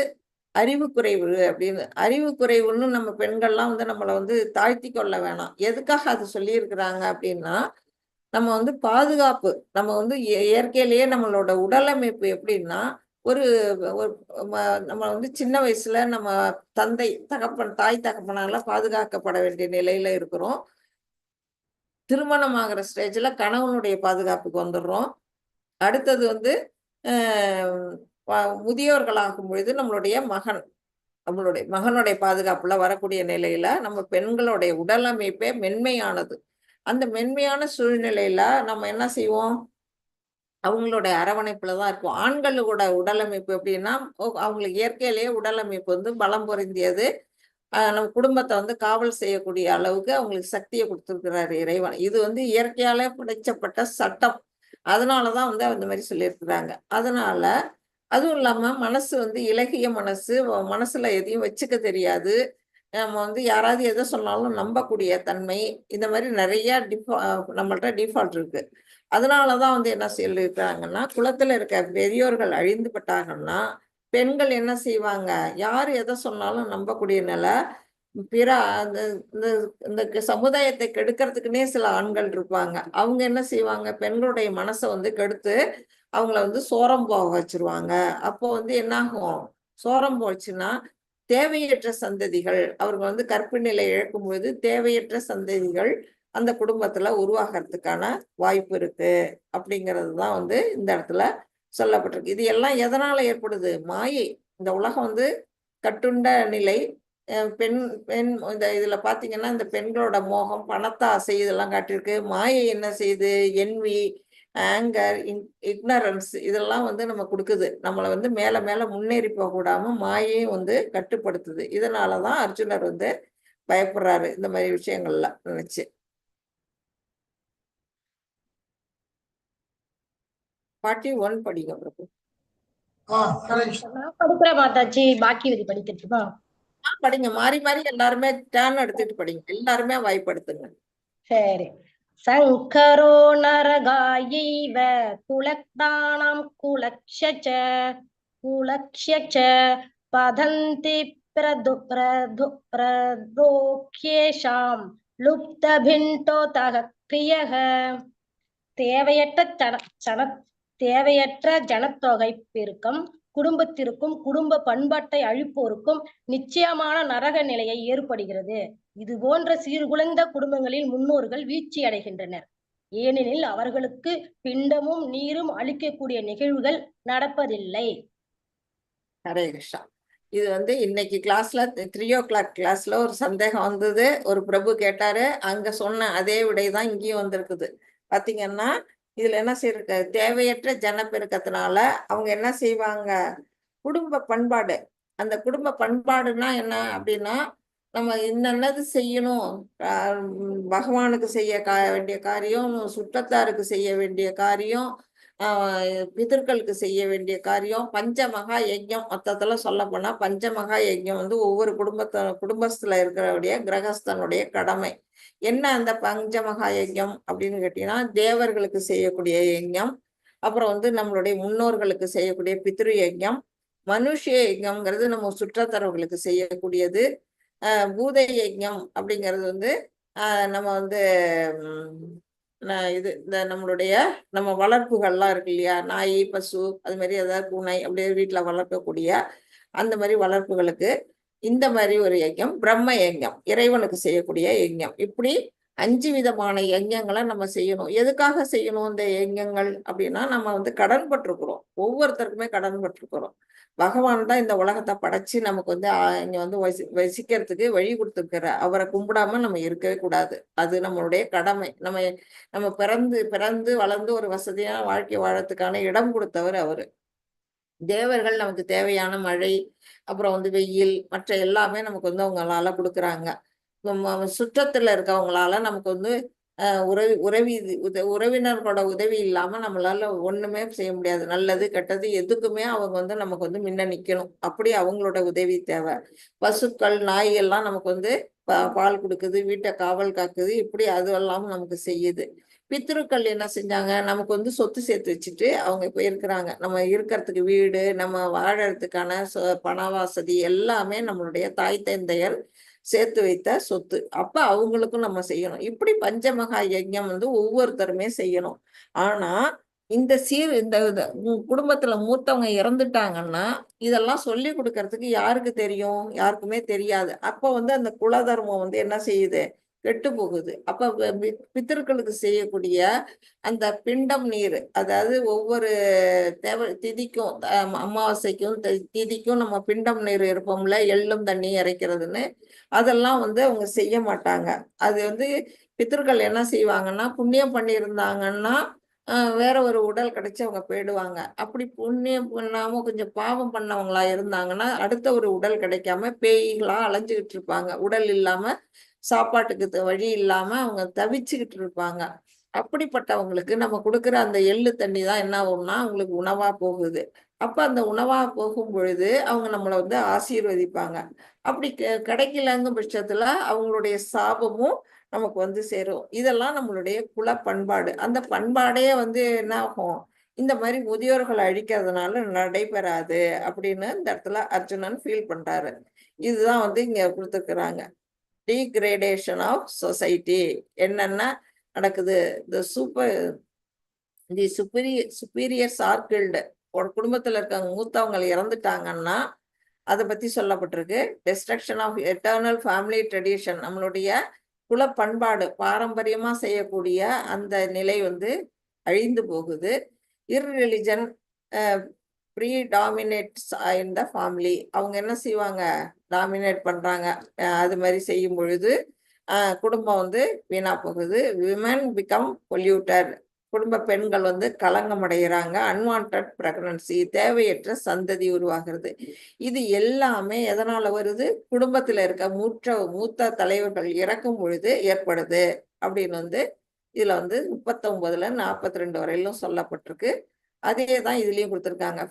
S1: அறிவு குறைவு அப்படின்னு. அறிவு குறைவுன்னு நம்ம பெண்கள்லாம் வந்து நம்மளை வந்து தாழ்த்தி கொள்ள வேணாம். எதுக்காக அது சொல்லியிருக்கிறாங்க அப்படின்னா, நம்ம வந்து பாதுகாப்பு, நம்ம வந்து இயற்கையிலேயே நம்மளோட உடலமைப்பு எப்படின்னா, ஒரு ஒரு நம்ம வந்து சின்ன வயசுல நம்ம தந்தை தகப்பன் தாய் தகப்பனால பாதுகாக்கப்பட வேண்டிய நிலையில இருக்கிறோம். திருமணம் ஆகிற ஸ்டேஜ்ல கணவனுடைய பாதுகாப்புக்கு வந்துடுறோம். அடுத்தது வந்து முதியோர்களாகும் பொழுது நம்மளுடைய மகன், நம்மளுடைய மகனுடைய பாதுகாப்புல வரக்கூடிய நிலையில நம்ம பெண்களுடைய உடல் அமைப்பே மென்மையானது. அந்த மென்மையான சூழ்நிலையில நம்ம என்ன செய்வோம்? அவங்களுடைய அரவணைப்புல தான் இருக்கும். ஆண்களோட உடலமைப்பு எப்படின்னா, அவங்களுக்கு இயற்கையிலேயே உடலமைப்பு வந்து பலம் பொருந்தியது. நம்ம குடும்பத்தை வந்து காவல் செய்யக்கூடிய அளவுக்கு அவங்களுக்கு சக்தியை கொடுத்துருக்கிறாரு இறைவன். இது வந்து இயற்கையாலே படைச்சப்பட்ட சட்டம். அதனாலதான் வந்து அந்த மாதிரி சொல்லியிருக்கிறாங்க. அதனால அதுவும் இல்லாம மனசு வந்து இலகிய மனசு, மனசுல எதையும் வச்சுக்க தெரியாது. நம்ம வந்து யாராவது எதை சொன்னாலும் நம்பக்கூடிய தன்மை, இந்த மாதிரி நிறைய நம்மள்ட்ட டிஃபால்ட் இருக்கு. அதனாலதான் வந்து என்ன சொல்லியிருக்கிறாங்கன்னா, குலத்துல இருக்க பெரியோர்கள் அழிந்து பட்டாங்கன்னா பெண்கள் என்ன செய்வாங்க? யார் எதை சொன்னாலும் நம்பக்கூடிய நிலை. பிற அந்த இந்த இந்த சமுதாயத்தை கெடுக்கிறதுக்குன்னே சில ஆண்கள் இருப்பாங்க. அவங்க என்ன செய்வாங்க? பெண்களுடைய மனசை வந்து கெடுத்து அவங்கள வந்து சோரம் போக வச்சிருவாங்க. அப்போ வந்து என்னாகும்? சோரம் போச்சுன்னா தேவையற்ற சந்ததிகள், அவங்க வந்து கற்பு நிலை இழக்கும் பொழுது தேவையற்ற சந்ததிகள் அந்த குடும்பத்துல உருவாகிறதுக்கான வாய்ப்பு இருக்கு அப்படிங்கிறது தான் வந்து இந்த இடத்துல சொல்லப்பட்டிருக்கு. இது எல்லாம் எதனால ஏற்படுது? மாயை. இந்த உலகம் வந்து கட்டுண்ட நிலை. பெண் பெண் இந்த இதுல பாத்தீங்கன்னா இந்த பெண்களோட மோகம், பணத்தாசை இதெல்லாம் காட்டியிருக்கு. மாயை என்ன செய்யுது? என்வி, ஆங்கர், இக்னரன்ஸ் இதெல்லாம் வந்து நம்ம கொடுக்குது. நம்மளை வந்து மேல மேல முன்னேறி போக விடாம மாயையும் வந்து கட்டுப்படுத்துது. இதனாலதான் அர்ஜுனர் வந்து பயப்படுறாரு இந்த மாதிரி விஷயங்கள்லாம் நினைச்சு. 41 படிங்க பிரபு.
S6: ஹரே கிருஷ்ணா.
S5: நான் படிக்கிறேன் மாதாஜி, பாக்கியவதி படிக்கட்டுமா?
S1: படிங்க, மாறி மாறி எல்லாருமே டேர்ன் எடுத்துட்டு படிங்க, எல்லாருமே வாய்ப்படுத்துங்க.
S5: சரி. சங்கரோ நரகாயைவ குலக்தானாம் குலக்ஷ குலக்ஷ பதந்தி பிரது பிரது பிரதோக்யேஷாம் லுப்தபிண்டோதக கிரியக. தேவையற்ற ஜனத்தொகை பெருக்கம் குடும்பத்திற்கும் குடும்ப பண்பாட்டை அழிப்போருக்கும் நிச்சயமான நரக நிலையை ஏற்படுகிறது. இது போன்ற சீர்குலைந்த குடும்பங்களில் முன்னோர்கள் வீழ்ச்சி அடைகின்றனர். ஏனெனில் அவர்களுக்கு பிண்டமும் நீரும் அளிக்கக்கூடிய நிகழ்வுகள் நடப்பதில்லை.
S1: ஹரே கிருஷ்ணா. இது வந்து இன்னைக்கு கிளாஸ்ல 3 o'clock கிளாஸ்ல ஒரு சந்தேகம் வந்தது. ஒரு பிரபு கேட்டாரு, அங்க சொன்ன அதே விடைதான் இங்கேயும் வந்திருக்குது. பாத்தீங்கன்னா இதுல என்ன செய்யிருக்கு? தேவையற்ற ஜனப்பெருக்கத்தினால அவங்க என்ன செய்வாங்க? குடும்ப பண்பாடு. அந்த குடும்ப பண்பாடுன்னா என்ன அப்படின்னா, நம்ம என்னென்னது செய்யணும், பகவானுக்கு செய்ய வேண்டிய காரியம், சுற்றத்தாருக்கு செய்ய வேண்டிய காரியம், பிதர்களுக்கு செய்ய வேண்டிய காரியம் பஞ்சமகா யஜ்ஞம். மொத்தத்துல சொல்ல போனா பஞ்சமகா யஜ்ஞம் வந்து ஒவ்வொரு குடும்பத்துல இருக்கிறவுடைய கிரகஸ்தனுடைய கடமை. என்ன அந்த பஞ்சமகா யஜ்ஞம் அப்படின்னு கேட்டீங்கன்னா, தேவர்களுக்கு செய்யக்கூடிய யஜ்ஞம், அப்புறம் வந்து நம்மளுடைய முன்னோர்களுக்கு செய்யக்கூடிய பித்ரு யஜ்ஞம், மனுஷ யஜ்ஞம்ங்கிறது நம்ம சுற்றத்தரவர்களுக்கு செய்யக்கூடியது, பூத யஜ்ஞம் அப்படிங்கிறது வந்து நம்ம வந்து இது இந்த நம்மளுடைய நம்ம வளர்ப்புகள்லாம் இருக்கு இல்லையா, நாய், பசு, அது மாதிரி ஏதாவது பூனை அப்படியே வீட்டில் வளர்க்கக்கூடிய அந்த மாதிரி வளர்ப்புகளுக்கு இந்த மாதிரி ஒரு யஜ்ஞம், பிரம்ம யஜ்ஞம், இறைவனுக்கு செய்யக்கூடிய யஜ்ஞம். இப்படி 5 விதமான யஜ்ஞங்களை நம்ம செய்யணும். எதுக்காக செய்யணும் இந்த யஜ்ஞங்கள் அப்படின்னா, நம்ம வந்து கடன் பட்டிருக்கிறோம். ஒவ்வொருத்தருக்குமே கடன் பட்டிருக்கிறோம். பகவான் தான் இந்த உலகத்தை படைச்சு நமக்கு வந்து இங்க வந்து வசிக்கிறதுக்கு வழி கொடுத்துருக்கிற. அவரை கும்பிடாம நம்ம இருக்கவே கூடாது. அது நம்மளுடைய கடமை. நம்ம நம்ம பிறந்து பிறந்து வளர்ந்து ஒரு வசதியான வாழ்க்கை வாழறதுக்கான இடம் கொடுத்தவர் அவரு. தேவர்கள் நமக்கு தேவையான மழை, அப்புறம் வந்து வெயில், மற்ற எல்லாமே நமக்கு வந்து அவங்களால கொடுக்குறாங்க. நம்ம சுற்றத்துல இருக்கவங்களால நமக்கு வந்து உறவி உறவி உறவினர்களோட உதவி இல்லாம நம்மளால ஒண்ணுமே செய்ய முடியாது. நல்லது கெட்டது எதுக்குமே அவங்க வந்து நமக்கு வந்து முன்ன நிக்கணும். அப்படி அவங்களோட உதவி தேவை. பசுக்கள், நாய் எல்லாம் நமக்கு வந்து பால் கொடுக்குது, வீட்டை காவல் காக்குது, இப்படி அது எல்லாம் நமக்கு செய்யுது. பித்ருக்கள் என்ன செஞ்சாங்க, நமக்கு வந்து சொத்து சேர்த்து வச்சுட்டு அவங்க போயிருக்கிறாங்க. நம்ம இருக்கிறதுக்கு வீடு, நம்ம வாழறதுக்கான பண வசதி எல்லாமே நம்மளுடைய தாய் தந்தையர் சேர்த்து வைத்த சொத்து. அப்ப அவங்களுக்கும் நம்ம செய்யணும். இப்படி பஞ்சமகா யஜ்ஞம் வந்து ஒவ்வொருத்தருமே செய்யணும். ஆனா இந்த சீர் இந்த குடும்பத்துல மூத்தவங்க இறந்துட்டாங்கன்னா இதெல்லாம் சொல்லி கொடுக்கறதுக்கு யாருக்கு தெரியும்? யாருக்குமே தெரியாது. அப்ப வந்து அந்த குலதர்மம் வந்து என்ன செய்யுது? கெட்டு போகுது. அப்ப பித்தர்களுக்கு செய்யக்கூடிய அந்த பிண்டம் நீர், அதாவது ஒவ்வொரு தேவ திதிக்கும், அமாவாசைக்கும் திதிக்கும் நம்ம பிண்டம் நீர் இருப்போம்ல, எள்ளும் தண்ணி இறைக்கிறதுன்னு, அதெல்லாம் வந்து அவங்க செய்ய மாட்டாங்க. அது வந்து பித்தர்கள் என்ன செய்வாங்கன்னா, புண்ணியம் பண்ணியிருந்தாங்கன்னா வேற ஒரு உடல் கிடைச்சு அவங்க போயிடுவாங்க. அப்படி புண்ணியம் பண்ணாம கொஞ்சம் பாவம் பண்ணவங்களா இருந்தாங்கன்னா அடுத்த ஒரு உடல் கிடைக்காம பேய்களா அலைஞ்சுக்கிட்டு இருப்பாங்க. உடல் இல்லாம, சாப்பாட்டுக்கு வழி இல்லாம அவங்க தவிச்சுக்கிட்டு இருப்பாங்க. அப்படிப்பட்டவங்களுக்கு நம்ம கொடுக்குற அந்த எள்ளு தண்ணி தான் என்ன ஆகும்னா அவங்களுக்கு உணவா போகுது. அப்ப அந்த உணவா போகும் பொழுது அவங்க நம்மளை வந்து ஆசீர்வதிப்பாங்க. அப்படி கிடைக்கலங்கும் பட்சத்துல அவங்களுடைய சாபமும் நமக்கு வந்து சேரும். இதெல்லாம் நம்மளுடைய குல பண்பாடு. அந்த பண்பாடே வந்து என்ன ஆகும், இந்த மாதிரி முதியோர்களை அழிக்கிறதுனால நடைபெறாது அப்படின்னு இந்த இடத்துல அர்ஜுனன் ஃபீல் பண்றாரு. இதுதான் வந்து இங்க கொடுத்துருக்குறாங்க. டீக்ரேடேஷன் ஆஃப் சொசைட்டி என்னென்ன நடக்குது? The superiors are killed. ஒரு குடும்பத்துல இருக்க மூத்தவங்க இறந்துட்டாங்கன்னா அதை பத்தி சொல்லப்பட்டிருக்கு. Destruction of eternal family tradition, நம்மளுடைய குல பண்பாடு பாரம்பரியமா செய்யக்கூடிய அந்த நிலை வந்து அழிந்து போகுது. Irreligion predominates in the family. அவங்க என்ன செய்வாங்க, டாமினேட் பண்றாங்க. அது மாதிரி செய்யும் பொழுது குடும்பம் வந்து வீணா போகுது. விமன் பிகம் பொல்யூட்டட், குடும்ப பெண்கள் வந்து களங்கம் அடைகிறாங்க. அன்வான்ட் பிரெக்னன்சி, தேவையற்ற சந்ததி உருவாகிறது. இது எல்லாமே எதனால வருது? குடும்பத்துல இருக்க மூத்த மூத்த தலைவர்கள் இறக்கும் பொழுது ஏற்படுது அப்படின்னு வந்து இதுல வந்து 39ல 42 வரையிலும் சொல்லப்பட்டிருக்கு. அதே தான் இதுலயும் கொடுத்துருக்காங்க.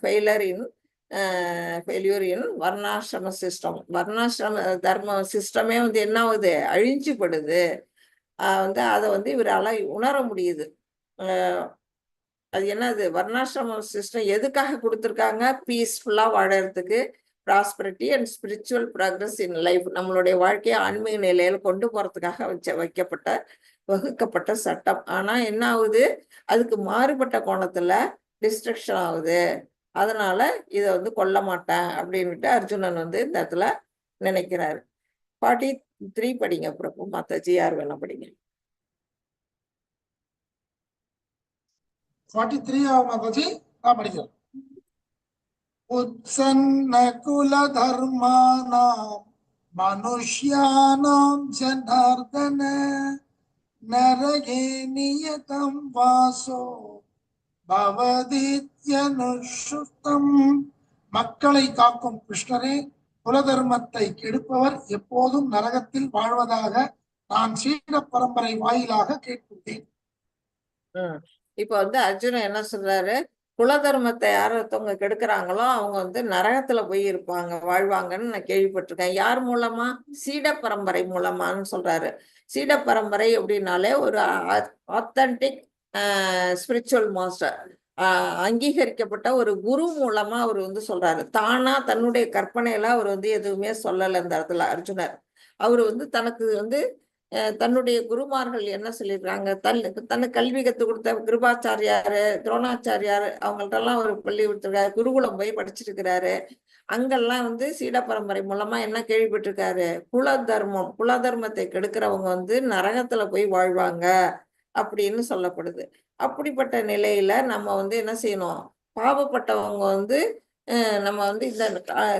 S1: ஃபெயிலியூர் இன் வர்ணாசிரம சிஸ்டம். வர்ணாசிரம தர்ம சிஸ்டமே வந்து என்ன ஆகுது? அழிஞ்சுபடுது. வந்து அதை வந்து இவரால் உணர முடியுது. அது என்னது, வர்ணாசிரம சிஸ்டம் எதுக்காக கொடுத்துருக்காங்க? பீஸ்ஃபுல்லாக வாழறதுக்கு, prosperity and spiritual progress in life, நம்மளுடைய வாழ்க்கையை ஆன்மீக நிலையில கொண்டு போறதுக்காக வைக்கப்பட்ட வகுக்கப்பட்ட சட்டம். ஆனா என்ன ஆகுது? அதுக்கு மாறுபட்ட கோணத்துல டிஸ்ட்ரக்ஷன் ஆகுது. அதனால இதை வந்து கொல்ல மாட்டேன் அப்படின்னுட்டு அர்ஜுனன் வந்து இந்த இடத்துல நினைக்கிறாரு. 43 படிங்க பிரபு. மாதாஜி, யார் வேணா படிங்க.
S6: 43 மாதாஜி, நான் படிக்கிறேன். உத்சன்ன குல தர்மானாம் மனுஷ்யானாம் ஜனார்தன நரகே நியதம் வாசோ பவதீத்யனுஷ்ருதம். மக்களை காக்கும் கிருஷ்ணரே, குலதர்மத்தை கெடுப்பவர் எப்போதும் நரகத்தில் வாழ்வதாக நான் சீட பரம்பரை வாயிலாக கேட்டுள்ளேன்.
S1: இப்ப வந்து அர்ஜுனன் என்ன சொல்றாரு, குலதர்மத்தை யார் ஒருத்தவங்க கெடுக்கிறாங்களோ அவங்க வந்து நரகத்துல போய் இருப்பாங்க, வாழ்வாங்கன்னு நான் கேள்விப்பட்டிருக்கேன். யார் மூலமா? சீட பரம்பரை மூலமான்னு சொல்றாரு. சீட பரம்பரை அப்படின்னாலே ஒரு ஆத்தன்டிக் ஸ்பிரிச்சுவல் மாஸ்டர், அங்கீகரிக்கப்பட்ட ஒரு குரு மூலமா அவர் வந்து சொல்றாரு. தானா தன்னுடைய கற்பனையில அவர் வந்து எதுவுமே சொல்லலை இந்த இடத்துல அர்ஜுனர். அவர் வந்து தனக்கு வந்து தன்னுடைய குருமார்கள் என்ன சொல்லியிருக்காங்க, தனக்கு கல்வி கற்றுக் கொடுத்த கிருபாச்சாரியாரு, துரோணாச்சாரியாரு, அவங்கள்ட்டெல்லாம் அவர் பள்ளி கொடுத்துருக்காரு, குருகுலம் போய் படிச்சிருக்கிறாரு. அங்கெல்லாம் வந்து சீட பரம்பரை மூலமா என்ன கேள்விப்பட்டிருக்காரு, குலதர்மம், குலதர்மத்தை கெடுக்கிறவங்க வந்து நரகத்துல போய் வாழ்வாங்க அப்படின்னு சொல்லப்படுது. அப்படிப்பட்ட நிலையில நம்ம வந்து என்ன செய்யணும், பாவப்பட்டவங்க வந்து நம்ம வந்து இந்த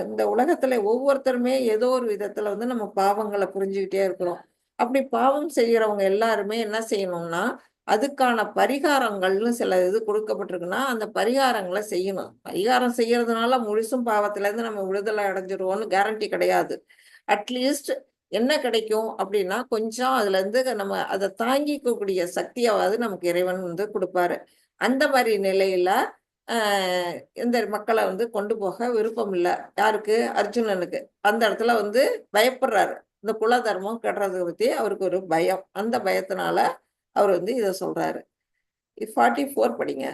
S1: இந்த உலகத்துல ஒவ்வொருத்தருமே ஏதோ ஒரு விதத்துல வந்து நம்ம பாவங்களை புரிஞ்சுக்கிட்டே இருக்கிறோம். அப்படி பாவம் செய்யறவங்க எல்லாருமே என்ன செய்யணும்னா, அதுக்கான பரிகாரங்கள்னு சில இது கொடுக்கப்பட்டிருக்குன்னா அந்த பரிகாரங்களை செய்யணும். பரிகாரம் செய்யறதுனால முழுசும் பாவத்துல இருந்து நம்ம விடுதலை அடைஞ்சிருவோம்னு கேரண்டி கிடையாது. அட்லீஸ்ட் என்ன கிடைக்கும் அப்படின்னா, கொஞ்சம் அதுல இருந்து நம்ம அதை தாங்கிக்கக்கூடிய சக்தியாவது நமக்கு இறைவன் வந்து கொடுப்பாரு. அந்த மாதிரி நிலையில இந்த மக்களை வந்து கொண்டு போக விருப்பம் இல்லை. யாருக்கு? அர்ஜுனனுக்கு. அந்த இடத்துல வந்து பயப்படுறாரு. இந்த குல தர்மம் கெடுறதை பத்தி அவருக்கு ஒரு பயம். அந்த பயத்தினால அவர் வந்து இதை சொல்றாரு. 44 படிங்க.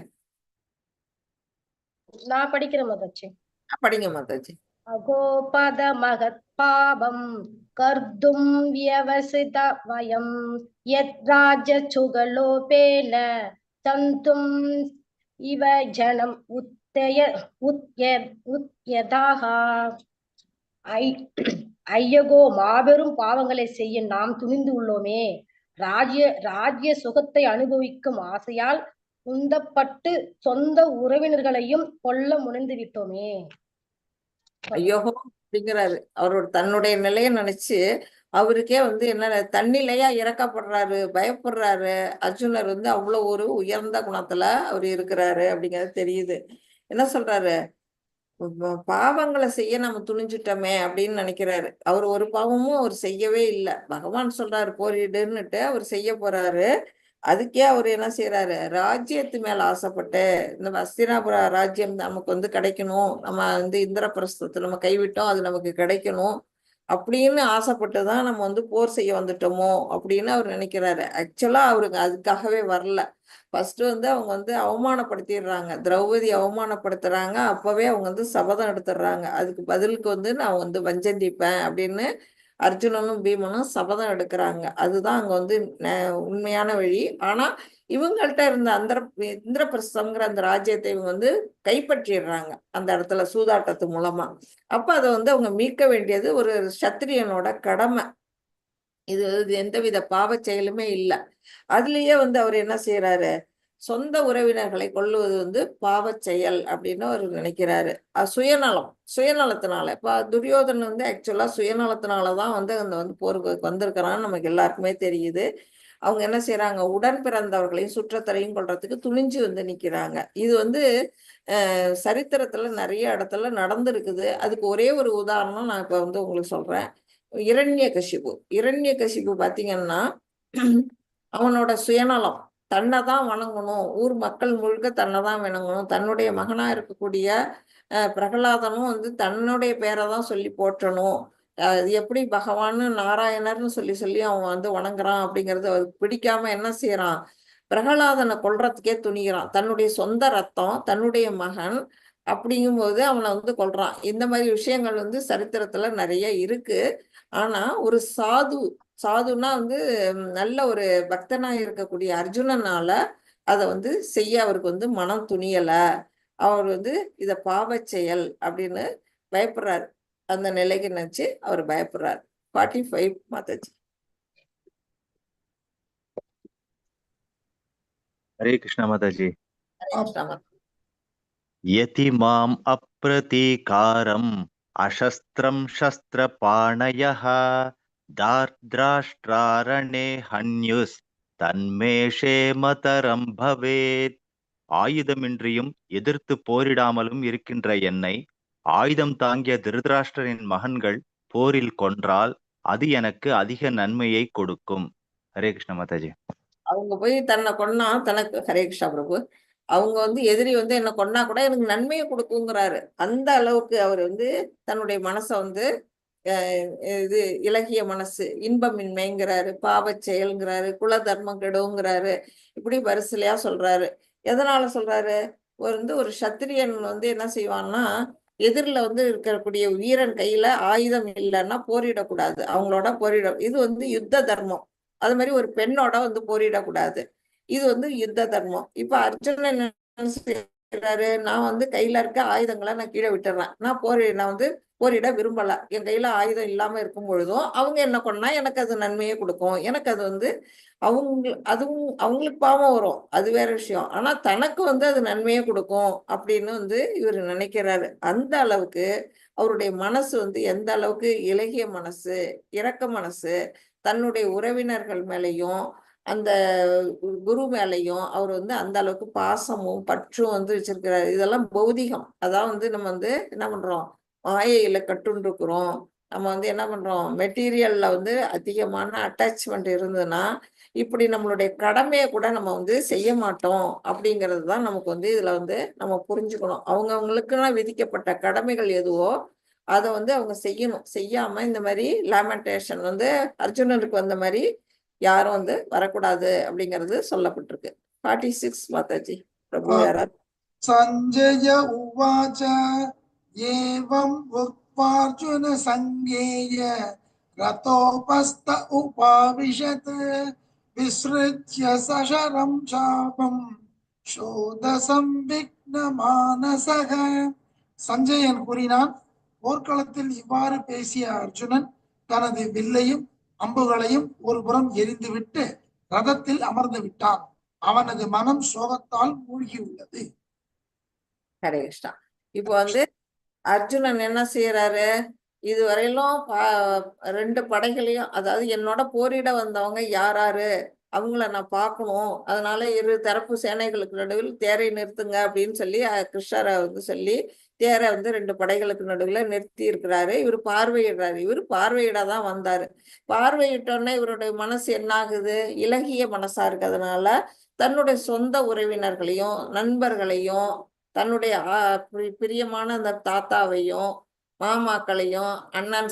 S5: நான் படிக்கிறேன் மாதாஜி.
S1: படிங்க மாதாஜி.
S5: அகோபத மகத் பாபம் கர்தும் வியவசித வயம் யத் ராஜ்ய சுகலோபேன தந்தும் இவ ஜனம் உத்தய உத்ய உத்யதாக. ஐயகோ, மாபெரும் பாவங்களை செய்ய நாம் துணிந்து உள்ளோமே. ராஜ்ய ராஜ்ய சுகத்தை அனுபவிக்கும் ஆசையால் உந்தப்பட்டு சொந்த உறவினர்களையும் கொல்ல முனைந்து விட்டோமே.
S1: ஐயோகோ அப்படிங்கிறாரு. அவரோட தன்னுடைய நிலையை நினைச்சு அவருக்கே வந்து என்ன தன்னிலையா இறக்கப்படுறாரு, பயப்படுறாரு. அர்ஜுனர் வந்து அவ்வளவு ஒரு உயர்ந்த குணத்துல அவர் இருக்கிறாரு அப்படிங்கிறது தெரியுது. என்ன சொல்றாரு, பாவங்களை செய்ய நம்ம துணிஞ்சிட்டோமே அப்படின்னு நினைக்கிறாரு. அவர் ஒரு பாவமும் அவர் செய்யவே இல்லை. பகவான் சொல்றாரு போரிடுன்னுட்டு அவர் செய்ய போறாரு. அதுக்கே அவர் என்ன செய்யறாரு, ராஜ்யத்து மேல ஆசைப்பட்டு இந்த அஸ்தினாபுர ராஜ்யம் நமக்கு வந்து கிடைக்கணும், நம்ம வந்து இந்திரபிரஸ்தத்தை நம்ம கைவிட்டோம், அது நமக்கு கிடைக்கணும் அப்படின்னு ஆசைப்பட்டுதான் நம்ம வந்து போர் செய்ய வந்துட்டோமோ அப்படின்னு அவர் நினைக்கிறாரு. ஆக்சுவலா அவருக்கு அதுக்காகவே வரல. ஃபர்ஸ்ட் வந்து அவங்க வந்து அவமானப்படுத்திடுறாங்க, திரௌபதி அவமானப்படுத்துறாங்க. அப்பவே அவங்க வந்து சபதம் எடுத்துடுறாங்க. அதுக்கு பதிலுக்கு வந்து நான் வந்து வஞ்சந்திப்பேன் அப்படின்னு அர்ஜுனனும் பீமனும் சபதம் எடுக்கிறாங்க. அதுதான் அங்க வந்து உண்மையான வழி. ஆனா இவங்கள்ட்ட இருந்த அந்த இந்திரபிரஸ்தம்ங்கிற அந்த ராஜ்யத்தை இவங்க வந்து கைப்பற்றிடுறாங்க அந்த இடத்துல சூதாட்டத்து மூலமா. அப்ப அதை வந்து அவங்க மீட்க வேண்டியது ஒரு சத்திரியனோட கடமை. இது எந்தவித பாவ செயலுமே இல்லை. அதுலயே வந்து அவர் என்ன செய்யறாரு, சொந்த உறவினர்களை கொல்லுவது வந்து பாவ செயல் அப்படின்னு அவர் நினைக்கிறாரு. சுயநலம், சுயநலத்தினால. இப்ப துரியோதனன் வந்து ஆக்சுவலா சுயநலத்தினாலதான் வந்து அந்த வந்து போருக்கு வந்திருக்கிறான்னு நமக்கு எல்லாருக்குமே தெரியுது. அவங்க என்ன செய்யறாங்க, உடன் பிறந்தவர்களையும் சுற்றத்தரையும் கொல்றதுக்கு துணிஞ்சு வந்து நிக்கிறாங்க. இது வந்து சரித்திரத்துல நிறைய இடத்துல நடந்திருக்குது. அதுக்கு ஒரே ஒரு உதாரணம் நான் இப்ப வந்து உங்களுக்கு சொல்றேன். இரண்யகசிபு. இரண்யகசிபு பாத்தீங்கன்னா அவனோட சுயநலம், தன்னை தான் வணங்கணும், ஊர் மக்கள் முழுக்க தன்னை தான் வணங்கணும், தன்னுடைய மகனா இருக்கக்கூடிய பிரகலாதனும் வந்து தன்னுடைய பேரை தான் சொல்லி போற்றணும், அது எப்படி பகவான்னு நாராயணர்னு சொல்லி சொல்லி அவன் வந்து வணங்குறான் அப்படிங்கிறது அவருக்கு பிடிக்காம என்ன செய்யறான், பிரகலாதனை கொல்றதுக்கே துணிகிறான். தன்னுடைய சொந்த ரத்தம், தன்னுடைய மகன் அப்படிங்கும்போது அவனை வந்து கொல்றான். இந்த மாதிரி விஷயங்கள் வந்து சரித்திரத்துல நிறைய இருக்கு. ஆனா ஒரு சாது, சாதுன்னா வந்து நல்ல ஒரு பக்தனா இருக்கக்கூடிய அர்ஜுனனால அதை வந்து செய்ய அவருக்கு வந்து மனம் துணியல. அவர் வந்து இத பாவ செயல் அப்படின்னு பயப்படுறாரு. அந்த நிலைக்கு நினைச்சு அவர் பயப்படுறாரு. 45 மாதாஜி.
S4: ஹரே கிருஷ்ணா மாதாஜி.
S1: ஹரே கிருஷ்ணா மாதாஜி.
S4: யதி மாம் அப்ரதீகாரம் அசஸ்திரம் சஸ்திரபாணயः தார்த்ராஷ்டிராரணே ஹன்யுஸ் தன்மேஷே மதரம் பவேத். ஆயுதமின்றியும் எதிர்த்து போரிடாமலும் இருக்கின்ற என்னை ஆயுதம் தாங்கிய திருதராஷ்டிரனின் மகன்கள் போரில் கொன்றால் அது எனக்கு அதிக நன்மையை கொடுக்கும். ஹரே கிருஷ்ண மாதாஜி.
S1: அவங்க போய் தன்னை கொன்னா தனக்கு, ஹரே கிருஷ்ணா பிரபு, அவங்க வந்து எதிரி வந்து என்ன கொன்னா கூட எனக்கு நன்மையை கொடுக்குங்கிறாரு. அந்த அளவுக்கு அவர் வந்து தன்னுடைய மனசை வந்து இது இலகிய மனசு, இன்பமின்மைங்கிறாரு, பாவச் செயல்ங்கிறாரு, குல தர்மம் கெடுங்கிறாரு, இப்படி வரிசையா சொல்றாரு. எதனால சொல்றாரு? ஒரு வந்து ஒரு சத்திரியன் வந்து என்ன செய்வான்னா, எதிரில் வந்து இருக்கக்கூடிய வீரன் கையில ஆயுதம் இல்லைன்னா போரிடக்கூடாது, அவங்களோட போரிட, இது வந்து யுத்த தர்மம். அது மாதிரி ஒரு பெண்ணோட வந்து போரிடக்கூடாது, இது வந்து யுத்த தர்மம். இப்ப அர்ஜுனன் என்ன செய்யறாரு? நான் வந்து கையில இருக்க ஆயுதங்களை நான் கீழே விட்டுறேன், நான் வந்து போரிட விரும்பல, என் கையில ஆயுதம் இல்லாம இருக்கும் பொழுதும் அவங்க என்ன கொன்னா எனக்கு அது நன்மையே கொடுக்கும், எனக்கு அது வந்து அவங்க அதுவும் அவங்களுக்கு பாவம் வரும், அது வேற விஷயம், ஆனா தனக்கு வந்து அது நன்மையே கொடுக்கும் அப்படின்னு வந்து இவர் நினைக்கிறாரு. அந்த அளவுக்கு அவருடைய மனசு வந்து எந்த அளவுக்கு இலகிய மனசு, இரக்க மனசு, தன்னுடைய உறவினர்கள் மேலையும் அந்த குரு மேலையும் அவர் வந்து அந்த அளவுக்கு பாசமும் பற்றும் வந்து வச்சிருக்கிறாரு. இதெல்லாம் பௌதிகம். அதான் வந்து நம்ம வந்து என்ன பண்றோம், மாயையில கட்டுண்டிருக்கிறோம். நம்ம வந்து என்ன பண்றோம், மெட்டீரியல்ல வந்து அதிகமான அட்டாச்மெண்ட் இருந்ததுன்னா இப்படி நம்மளுடைய கடமையை கூட நம்ம வந்து செய்ய மாட்டோம் அப்படிங்கிறது தான் நமக்கு வந்து இதுல வந்து நம்ம புரிஞ்சுக்கணும். அவங்கவுங்களுக்குலாம் விதிக்கப்பட்ட கடமைகள் எதுவோ அதை வந்து அவங்க செய்யணும். செய்யாம இந்த மாதிரி லேமெண்டேஷன் வந்து அர்ஜுனனுக்கு வந்த மாதிரி யாரும் வந்து வரக்கூடாது அப்படிங்கிறது சொல்லப்பட்டிருக்கு. 46 மாதாஜி பிரபு யாராவது.
S6: சஞ்சய உவாச்ச ஏவம் உக்வார்ஜுன சங்கேய ரதோபஸ்த உபாவிஷத் விஸ்ருத்ய சசரம் சாபம் சோத மானசக. சஞ்சயன் கூறினான், போர்க்களத்தில் இவ்வாறு பேசிய அர்ஜுனன் தனது வில்லையும் அம்புகளையும் ஒரு புறம் எரிந்துவிட்டு ரதத்தில் அமர்ந்து விட்டான். அவனது மனம் சோகத்தால் மூழ்கியுள்ளது.
S1: ஹரே கிருஷ்ணா. இப்போ வந்து அர்ஜுனன் என்ன செய்யறாரு, இதுவரையிலும் ரெண்டு படைகளையும், அதாவது என்னோட போரிட வந்தவங்க யாராரு அவங்கள நான் பார்க்கணும், அதனால இரு தரப்பு சேனைகளுக்கு நடுவில் தேரை நிறுத்துங்க அப்படின்னு சொல்லி கிருஷ்ணரை வந்து சொல்லி தேரை வந்து ரெண்டு படைகளுக்கு நடுவில் நிறுத்தி இருக்கிறாரு. இவர் பார்வையிடுறாரு. இவர் பார்வையிட தான் வந்தாரு. பார்வையிட்டோன்னே இவருடைய மனசு என்ன ஆகுது, இலகிய மனசா இருக்கிறதுனால தன்னுடைய சொந்த உறவினர்களையும் நண்பர்களையும் தன்னுடைய பிரியமான அந்த தாத்தாவையும் மாமாக்களையும் அண்ணன்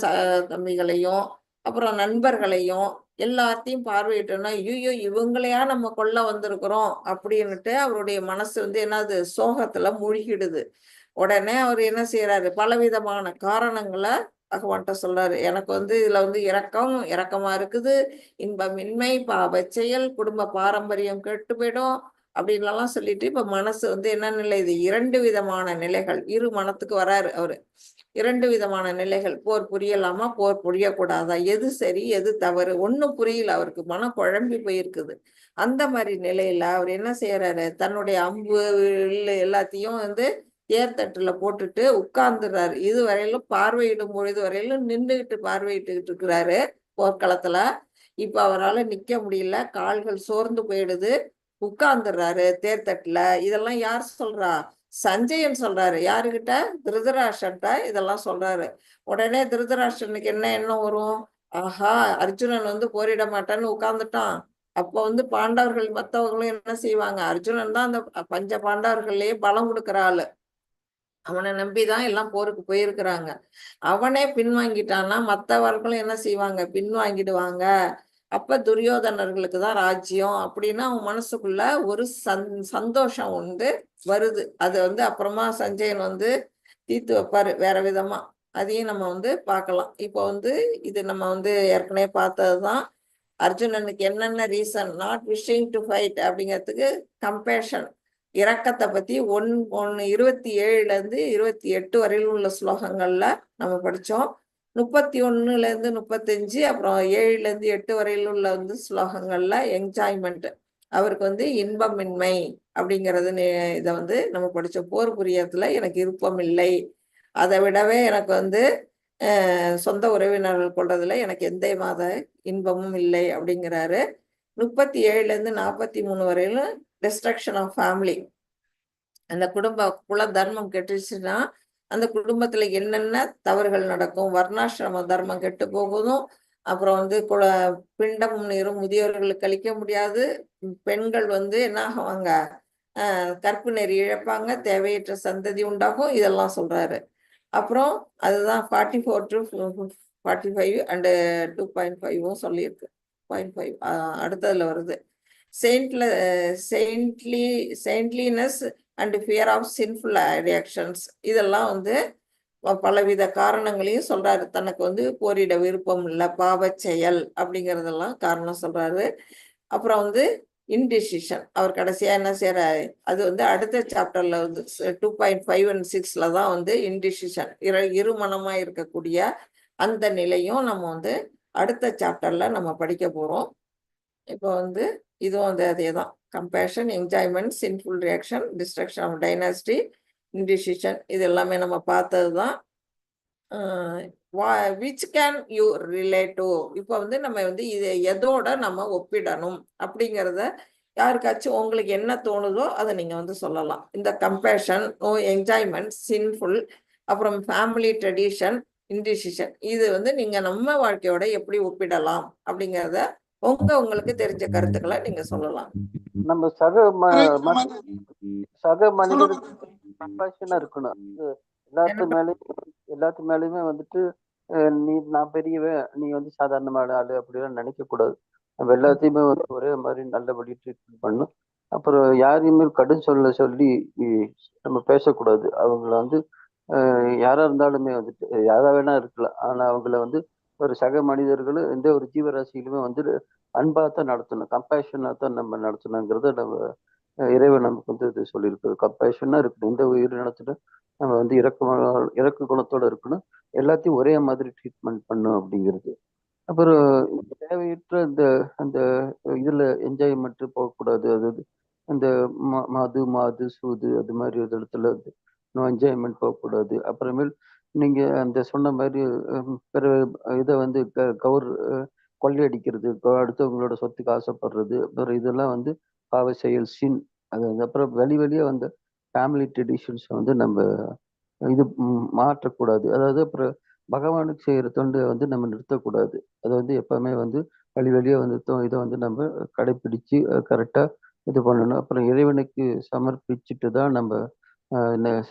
S1: தம்பிகளையும் அப்புறம் நண்பர்களையும் எல்லாத்தையும் பார்வையிட்டோம்னா, ஐயோ இவங்களையா நம்ம கொல்ல வந்திருக்கிறோம் அப்படின்னுட்டு அவருடைய மனசு வந்து என்னது சோகத்துல மூழ்கிடுது. உடனே அவர் என்ன செய்யறாரு, பலவிதமான காரணங்களை பகவான்கிட்ட சொல்றாரு. எனக்கு வந்து இதுல வந்து இரக்கமா இருக்குது, இன்பமின்மை, பாவ செயல், குடும்ப பாரம்பரியம் கெட்டு போயிடும் அப்படின்லாம் சொல்லிட்டு இப்ப மனசு வந்து என்ன நிலை, இது இரண்டு விதமான நிலைகள், இரு மனத்துக்கு வராரு அவரு. இரண்டு விதமான நிலைகள், போர் புரியலாமா போர் புரியக்கூடாதா, எது சரி எது தவறு ஒன்னும் புரியல அவருக்கு, மனம் குழம்பி போயிருக்குது. அந்த மாதிரி நிலையில அவர் என்ன செய்யறாரு, தன்னுடைய அம்பு வில்லு எல்லாத்தையும் வந்து தேர்தட்டுல போட்டுட்டு உட்கார்ந்துடுறாரு. இது வரையிலும் பார்வையிடும் பொழுது வரையிலும் நின்றுகிட்டு பார்வையிட்டுக்கிட்டு இருக்கிறாரு போர்க்களத்துல. இப்ப அவரால் நிக்க முடியல, கால்கள் சோர்ந்து போயிடுது, உட்கார்ந்துடுறாரு தேர்தட்டுல. இதெல்லாம் யார் சொல்றா, சஞ்சயன் சொல்றாரு. யாருகிட்ட, திருதராஷ்டிரன்ட்ட இதெல்லாம் சொல்றாரு. உடனே திருதராஷ்டிரனுக்கு என்ன எண்ணம் வரும், ஆஹா அர்ஜுனன் வந்து போரிட மாட்டான்னு உட்கார்ந்துட்டான், அப்ப வந்து பாண்டவர்கள் மத்தவங்களும் என்ன செய்வாங்க, அர்ஜுனன் தான் அந்த பஞ்ச பாண்டவர்கள்லயே பலம் கொடுக்குற ஆளு, அவனை நம்பிதான் எல்லாம் போருக்கு போயிருக்கிறாங்க, அவனே பின்வாங்கிட்டான்னா மற்றவர்களும் என்ன செய்வாங்க, பின்வாங்கிடுவாங்க, அப்ப துரியோதனர்களுக்கு தான் ராஜ்யம் அப்படின்னு அவன் மனசுக்குள்ள ஒரு சந்தோஷம் வந்து வருது. அது வந்து அப்புறமா சஞ்சயன் வந்து தீர்த்து வைப்பாரு வேற விதமா, அதையும் நம்ம வந்து பார்க்கலாம். இப்போ வந்து இது நம்ம வந்து ஏற்கனவே பார்த்ததுதான். அர்ஜுனனுக்கு என்னென்ன reason not wishing to fight அப்படிங்கிறதுக்கு கம்பேஷன், இரக்கத்தை பத்தி 1:27 இருந்து 28 வரையிலும் உள்ள ஸ்லோகங்கள்ல நம்ம படிச்சோம். 31ல இருந்து 35, அப்புறம் 7ல இருந்து 8 வரையிலும் உள்ள வந்து ஸ்லோகங்கள்ல என்ஜாய்மெண்ட், அவருக்கு வந்து இன்பமின்மை அப்படிங்கிறது இதை வந்து நம்ம படிச்சோம். போர் புரியறதுல எனக்கு விருப்பம் இல்லை, அதை விடவே எனக்கு வந்து சொந்த உறவினர்கள் கொள்றதுல எனக்கு எந்த மாத இன்பமும் இல்லை அப்படிங்கிறாரு. 37ல இருந்து 43 வரையிலும் டிஸ்ட்ரக்ஷன் ஆஃப் ஃபேமிலி, அந்த குடும்ப குல தர்மம் கெட்டுச்சுன்னா அந்த குடும்பத்துல என்னென்ன தவறுகள் நடக்கும், வர்ணாசிரம தர்மம் கெட்டு போகுதும், அப்புறம் வந்து பிண்டம் நீரும் முதியோர்களுக்கு அளிக்க முடியாது. பெண்கள் வந்து என்ன ஆகுவாங்க, கற்பு நெறி இழப்பாங்க, தேவையற்ற சந்ததி உண்டாகும், இதெல்லாம் சொல்றாரு. அப்புறம் அதுதான் 44 to 45 and 2.5 சொல்லியிருக்கு. 0.5 அடுத்ததுல வருது. Saintliness and fear of sinful reactions, இதெல்லாம் வந்து பலவித காரணங்களையும் சொல்றாரு. தனக்கு வந்து போரிட விருப்பம் இல்லை, பாவ செயல் அப்படிங்கிறதெல்லாம் காரணம் சொல்றாரு. அப்புறம் வந்து இன்டிசிஷன், அவர் கடைசியா என்ன செய்யறாரு, அது வந்து அடுத்த சாப்டர்ல வந்து 2.5 அண்ட் 6ல தான் வந்து இன்டிசிஷன், இருமனமா இருக்கக்கூடிய அந்த நிலையும் நம்ம வந்து அடுத்த சாப்டர்ல நம்ம படிக்க போறோம். இப்போ வந்து இதுவும் வந்து அதே தான், compassion, enjoyment, sinful reaction, destruction of dynasty, indecision, இது எல்லாமே நம்ம பார்த்தது தான். Which can you relate to? இப்போ வந்து நம்ம வந்து இதை எதோட நம்ம ஒப்பிடணும் அப்படிங்கிறத யாருக்காச்சும் உங்களுக்கு என்ன தோணுதோ அதை நீங்க வந்து சொல்லலாம். இந்த கம்பேஷன், ஓ என்ஜாய்மெண்ட், சின்ஃபுல், அப்புறம் ஃபேமிலி ட்ரெடிஷன், இன்டிசிஷன், இது வந்து நீங்க நம்ம வாழ்க்கையோட எப்படி ஒப்பிடலாம் அப்படிங்கிறத உங்களுக்கு தெரிஞ்ச கருத்துக்களை நீங்க சொல்லலாம்.
S3: நம்ம சக மனிதருக்கு கம்பேஷனா இருக்கணும். எல்லாத்து மேலயுமே வந்துட்டு நீ நான் பெரியவன், நீ வந்து சாதாரணமான ஆளு அப்படிலாம் நினைக்க கூடாது. நம்ம எல்லாத்தையுமே வந்து ஒரே மாதிரி நல்லபடி ட்ரீட்மெண்ட் பண்ணணும். அப்புறம் யாரையுமே கடும் சொல்ல சொல்லி நம்ம பேசக்கூடாது. அவங்கள வந்து யாரா இருந்தாலுமே வந்துட்டு யாரா வேணா இருக்கலாம், ஆனா அவங்கள வந்து ஒரு சக மனிதர்களும் எந்த ஒரு ஜீவராசியிலுமே வந்து அன்பா தான் நடத்தணும், கம்பேஷனா தான் நம்ம நடத்தணுங்கிறத நம்ம இறைவன் நமக்கு வந்து இது சொல்லியிருக்குது. கம்பேஷனா இருக்கணும், எந்த உயிர் நடத்தணும் நம்ம வந்து இறக்க குணத்தோட இருக்கணும், எல்லாத்தையும் ஒரே மாதிரி ட்ரீட்மெண்ட் பண்ணும் அப்படிங்கிறது. அப்புறம் தேவையற்ற இந்த அந்த இதுல என்ஜாய்மெண்ட் போகக்கூடாது. அதாவது அந்த மது மாது சூது அது மாதிரி ஒரு இடத்துல வந்து என்ஜாய்மெண்ட் போகக்கூடாது. அப்புறமேல் நீங்க அந்த சொன்ன மாதிரி பிற இதை வந்து கவர் கொள்ளையடிக்கிறது, அடுத்தவங்களோட சொத்துக்கு ஆசைப்படுறது, அப்புறம் இதெல்லாம் வந்து பாவ செயல், சின். அது வந்து அப்புறம் வெளியே வந்த ஃபேமிலி ட்ரெடிஷன்ஸை வந்து நம்ம இது மாற்றக்கூடாது. அதாவது அப்புறம் பகவானுக்கு செய்கிற தொண்டை வந்து நம்ம நிறுத்தக்கூடாது. அதை வந்து எப்பவுமே வந்து வழி வழியாக வந்து இதை வந்து நம்ம கடைப்பிடிச்சு கரெக்டாக இது பண்ணணும். அப்புறம் இறைவனுக்கு சமர்ப்பிச்சுட்டு தான் நம்ம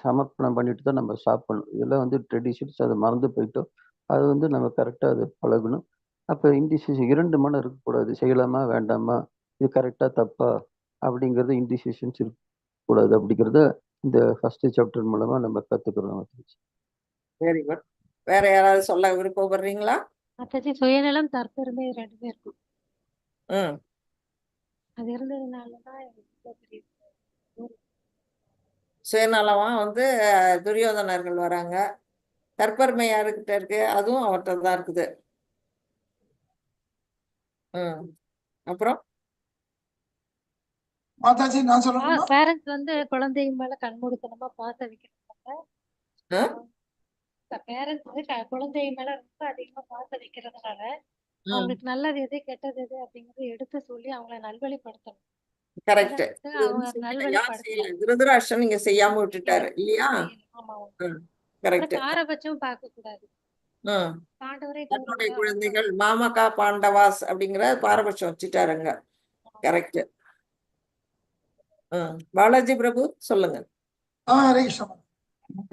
S3: சமர்ப்பணம் பண்ணிட்டு தான் நம்ம சாப்பிடணும். இதெல்லாம் வந்து ட்ரெடிஷன்ஸ், அதை மறந்து போயிட்டோம். அது வந்து நம்ம கரெக்டாக அதை பழகணும். அப்போ இன்டிசிஷன், இரண்டு மனம் இருக்கக்கூடாது, செய்யலாமா வேண்டாமா, இது கரெக்டாக தப்பா அப்படிங்கிறது இன்டிசிஷன்ஸ் இருக்கக்கூடாது. அப்படிங்கிறத இந்த ஃபர்ஸ்ட் சாப்டர் மூலமா நம்ம கத்துக்கிறோம்.
S1: Very good. வேற யாராவது சொல்ல விருப்பப்படுறீங்களா?
S7: மாதாஜி, சுயநலம் தற்பெருமை ரெண்டுமே இருக்கும். அது இருந்ததுனாலதான் இவ்வளவு பெரிய
S1: சுயநலமா வந்து துரியோதனர்கள் வராங்க. தற்பெருமை யாருக்கிட்ட இருக்கு? அதுவும் அவர்கிட்ட தான் இருக்குது. அப்புறம்
S6: மாதாஜி நான் சொல்லணுமா?
S7: பேரண்ட்ஸ் வந்து குழந்தைங்க மேல கண்மூடித்தனமா பாசம் வைக்கிறதுனால, பேரண்ட்ஸ் வந்து குழந்தைங்க மேல ரொம்ப அதிகமா பாசம் வைக்கிறதுனால அவங்களுக்கு நல்லது எது கெட்டது எது அப்படிங்கறத எடுத்து சொல்லி அவங்கள நல்வழிப்படுத்தணும்.
S1: கரெக்ட்.
S7: அவங்க நல்வழிப்படுத்தணும்.
S1: திருதராஷ்டிரன் நீங்க செய்யாம விட்டுட்டாரு இல்லையா?
S7: ஆமா.
S1: கரெக்ட்.
S7: பாரபட்சம் பார்க்க கூடாது. பாண்டவரே
S1: தன்னுடைய குழந்தைகள் மாமகா பாண்டவாஸ் அப்படிங்கிற பாரபட்சம் வச்சுட்டாருங்க. கரெக்ட். பாலாஜி பிரபு சொல்லுங்க.
S6: ஹரே கிருஷ்ணா.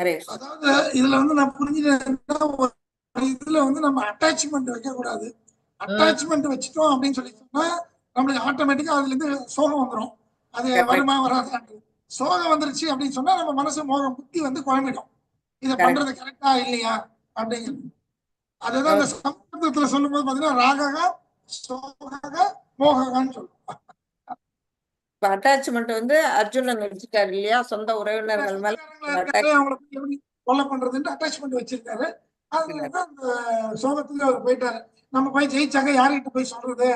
S1: ஹரே.
S6: அதாவது இதுல வந்து நான் புரிஞ்சுட்டேன், இதுல வந்து நம்ம அட்டாச்மெண்ட் வைக்க கூடாது. அட்டாச்மெண்ட் வச்சுட்டோம் அப்படின்னு சொல்லி சொன்னா நம்மளுக்கு ஆட்டோமேட்டிக்கா அதுல இருந்து சோகம் வந்துடும். அது வருமா வராது, சோகம் வந்துருச்சு அப்படின்னு சொன்னா நம்ம மனசு மோகம் புத்தி வந்து குழம்பிடும். இதை பண்றது கரெக்டா இல்லையா அப்படிங்கிறது. அதுதான் அந்த சமஸ்கிருதத்துல சொல்லும் போது பாத்தீங்கன்னா ராககா சோகக மோககான்னு சொல்லுவோம்.
S1: இப்ப அட்டாச்மெண்ட் வந்து அர்ஜுனன் வச்சுட்டாரு இல்லையா, சொந்த உறவினர்கள் மேல
S6: அவங்களை எப்படி கொலை பண்றதுன்னு அட்டாச்மெண்ட் வச்சிருக்காரு. அதுலதான் அந்த சோகத்துல அவர் போயிட்டாரு. நம்ம போய் ஜெயிச்சாங்க யாருக்கிட்ட போய் சொல்றது,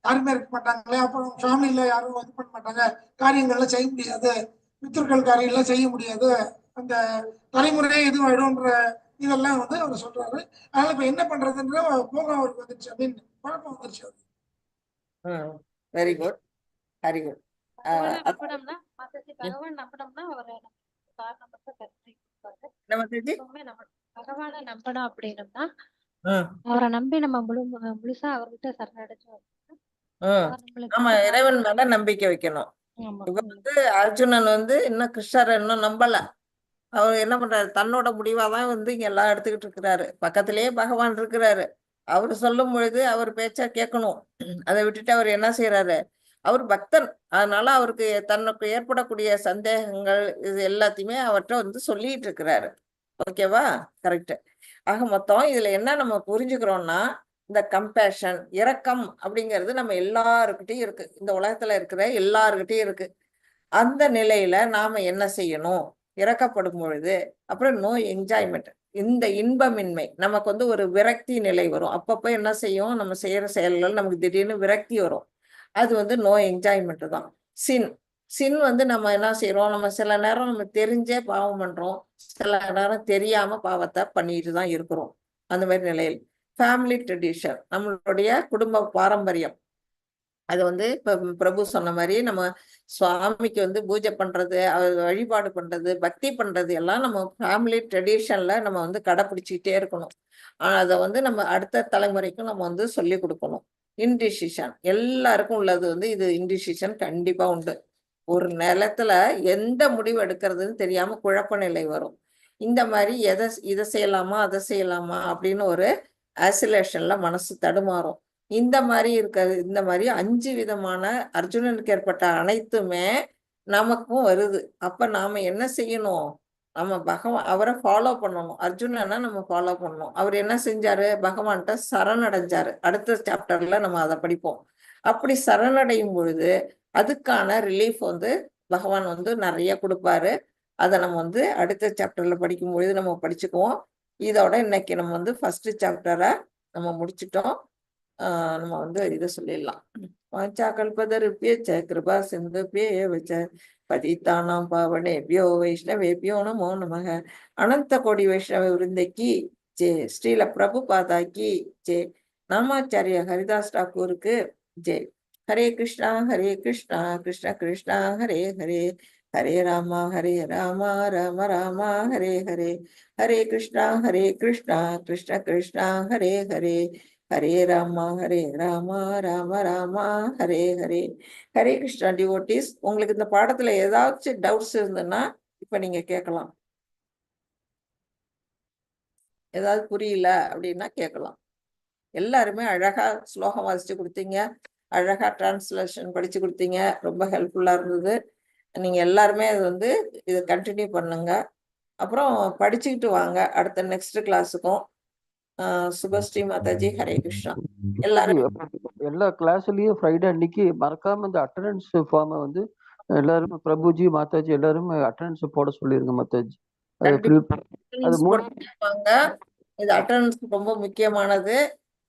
S6: யாருமே இருக்க மாட்டாங்களே, அப்புறம் ஃபேமிலியில யாரும் இது பண்ண மாட்டாங்க, காரியங்கள்லாம் செய்ய முடியாது, பித்திருக்கள் காரியங்கள்லாம் செய்ய முடியாது, அந்த தலைமுறையே இதுவாயிடும்ன்ற இதெல்லாம் வந்து அவர் சொல்றாரு. அதனால இப்ப என்ன பண்றதுன்ற போகம் அவருக்கு வந்துருச்சு அப்படின்னு குழப்பம் வந்துருச்சு அவருக்கு.
S1: Very good, very good.
S7: பகவான் நம்பினோம்னா அவரை
S1: நம்ம
S7: பகவானை நம்பணும் அப்படின்னம்னா
S1: ம்
S7: அவரை நம்பி நம்ம முழுசா அவர்கிட்ட சரணடைஞ்சோம்
S1: ம்
S7: அவர் நம்மளுக்கு
S1: ஆமா,
S7: வந்து
S1: இறைவன் மேல நம்பிக்கை வைக்கணும்.
S7: ஆமா.
S1: இப்ப வந்து அர்ஜுனன் வந்து இன்னும் கிருஷ்ணரை இன்னும் நம்பல. அவர் என்ன பண்றாரு, தன்னோட முடிவாதான் வந்து இங்க எல்லாம் எடுத்துக்கிட்டு இருக்கிறாரு. பக்கத்திலேயே பகவான் இருக்கிறாரு. அவர் சொல்லும் பொழுது அவர் பேச்சா கேட்கணும். அதை விட்டுட்டு அவர் என்ன செய்யறாரு, அவர் பக்தன். அதனால அவருக்கு தனக்கு ஏற்படக்கூடிய சந்தேகங்கள் இது எல்லாத்தையுமே அவர்கிட்ட வந்து சொல்லிட்டு இருக்கிறாரு. ஓகேவா? கரெக்ட். ஆக மொத்தம் இதுல என்ன நம்ம புரிஞ்சுக்கிறோம்னா, இந்த கம்பேஷன், இரக்கம் அப்படிங்கிறது நம்ம எல்லாருக்கிட்டையும் இருக்கு. இந்த உலகத்துல இருக்கிற எல்லாருக்கிட்டையும் இருக்கு. அந்த நிலையில நாம என்ன செய்யணும் இறக்கப்படும் பொழுது? அப்புறம் நோ என்ஜாய்மெண்ட், இந்த இன்பமின்மை, நமக்கு வந்து ஒரு விரக்தி நிலை வரும். அப்பப்போ என்ன செய்யும், நம்ம செய்யற செயல்கள் நமக்கு திடீர்னு விரக்தி வரும். அது வந்து நோ என்ஜாய்மெண்ட் தான். சின் சின் வந்து நம்ம என்ன செய்யறோம், நம்ம சில நேரம் நம்ம தெரிஞ்சே பாவம் பண்றோம், சில நேரம் தெரியாம பாவத்தை பண்ணிட்டு தான் இருக்கிறோம். அந்த மாதிரி நிலையில் ஃபேமிலி ட்ரெடிஷன், நம்மளுடைய குடும்ப பாரம்பரியம், அது வந்து இப்ப பிரபு சொன்ன மாதிரி நம்ம சுவாமிக்கு வந்து பூஜை பண்றது, அவர் வழிபாடு பண்றது, பக்தி பண்றது எல்லாம் நம்ம ஃபேமிலி ட்ரெடிஷன்ல நம்ம வந்து கடைப்பிடிச்சிக்கிட்டே இருக்கணும். ஆனா அதை வந்து நம்ம அடுத்த தலைமுறைக்கும் நம்ம வந்து சொல்லி கொடுக்கணும். இன்டிசிஷன் எல்லாருக்கும் உள்ளது வந்து இது இன்டிசிஷன் கண்டிப்பா உண்டு. ஒரு நிலத்துல எந்த முடிவு எடுக்கிறதுன்னு தெரியாம குழப்ப நிலை வரும். இந்த மாதிரி எதை இதை செய்யலாமா அதை செய்யலாமா அப்படின்னு ஒரு ஆசிலேஷன்ல மனசு தடுமாறும். இந்த மாதிரி இருக்கிறது. இந்த மாதிரி 5 விதமான அர்ஜுனனுக்கு ஏற்பட்ட அனைத்துமே நமக்கும் வருது. அப்ப நாம என்ன செய்யணும், நம்ம பகவான் அவரை ஃபாலோ பண்ணணும். அர்ஜுனனை நம்ம ஃபாலோ பண்ணணும். அவர் என்ன செஞ்சாரு, பகவான்கிட்ட சரணடைஞ்சாரு. அடுத்த சாப்டர்ல நம்ம அதை படிப்போம். அப்படி சரணடையும் பொழுது அதுக்கான ரிலீஃப் வந்து பகவான் வந்து நிறைய கொடுப்பாரு. அதை நம்ம வந்து அடுத்த சாப்டர்ல படிக்கும் பொழுது நம்ம படிச்சுக்குவோம். இதோட இன்னைக்கு நம்ம வந்து ஃபர்ஸ்ட் சாப்டரை நம்ம முடிச்சிட்டோம். நம்ம வந்து இதை சொல்லிடலாம். வாஞ்சா கல்பதருப்பிய கிருபா சிந்துபிய வச்ச பதித்தானாம் பாவனேபியோ வைஷ்ணவேபியோ நமோ நமக. அனந்த கோடி வைஷ்ணவ விருந்தைக்கு ஜெய். ஸ்ரீல பிரபுபாதா கி ஜெய். நாமாச்சாரிய ஹரிதாஸ் டாக்கூருக்கு ஜெய். ஹரே கிருஷ்ணா ஹரே கிருஷ்ணா கிருஷ்ண கிருஷ்ணா ஹரே ஹரே, ஹரே ராமா ஹரே ராமா ராம ராமா ஹரே ஹரே, ஹரே கிருஷ்ணா ஹரே கிருஷ்ணா கிருஷ்ண கிருஷ்ணா ஹரே ஹரே, ஹரே ராமா ஹரே ராமா ராம ராமா ஹரே ஹரே. ஹரே கிருஷ்ணா டிவோட்டிஸ், உங்களுக்கு இந்த பாடத்துல ஏதாச்சும் டவுட்ஸ் இருந்ததுன்னா இப்ப நீங்க கேட்கலாம். ஏதாவது புரியல அப்படின்னா கேட்கலாம். எல்லாருமே அழகா ஸ்லோகம் வாசிச்சு கொடுத்தீங்க, அழகா டிரான்ஸ்லேஷன் படிச்சு கொடுத்தீங்க, ரொம்ப ஹெல்ப்ஃபுல்லா இருந்தது. நீங்க எல்லாருமே அது வந்து இதை கண்டினியூ பண்ணுங்க. அப்புறம் படிச்சுக்கிட்டு வாங்க அடுத்த நெக்ஸ்ட் கிளாஸுக்கும். சுபஸ்ரீ மாதாஜி, ஹரே கிருஷ்ணா. எல்லாரும்
S3: எல்லா கிளாஸ்லயும் ஃப்ரைடே அன்னைக்கு மறக்காம இந்த அட்டண்டன்ஸ் ஃபார்மை வந்து எல்லாரும் பிரபுஜி மாதாஜி எல்லாரும் அட்டண்டன்ஸ் போட சொல்லிருங்க மாதாஜி.
S1: இது அட்டண்டன்ஸ் ரொம்ப முக்கியமானது.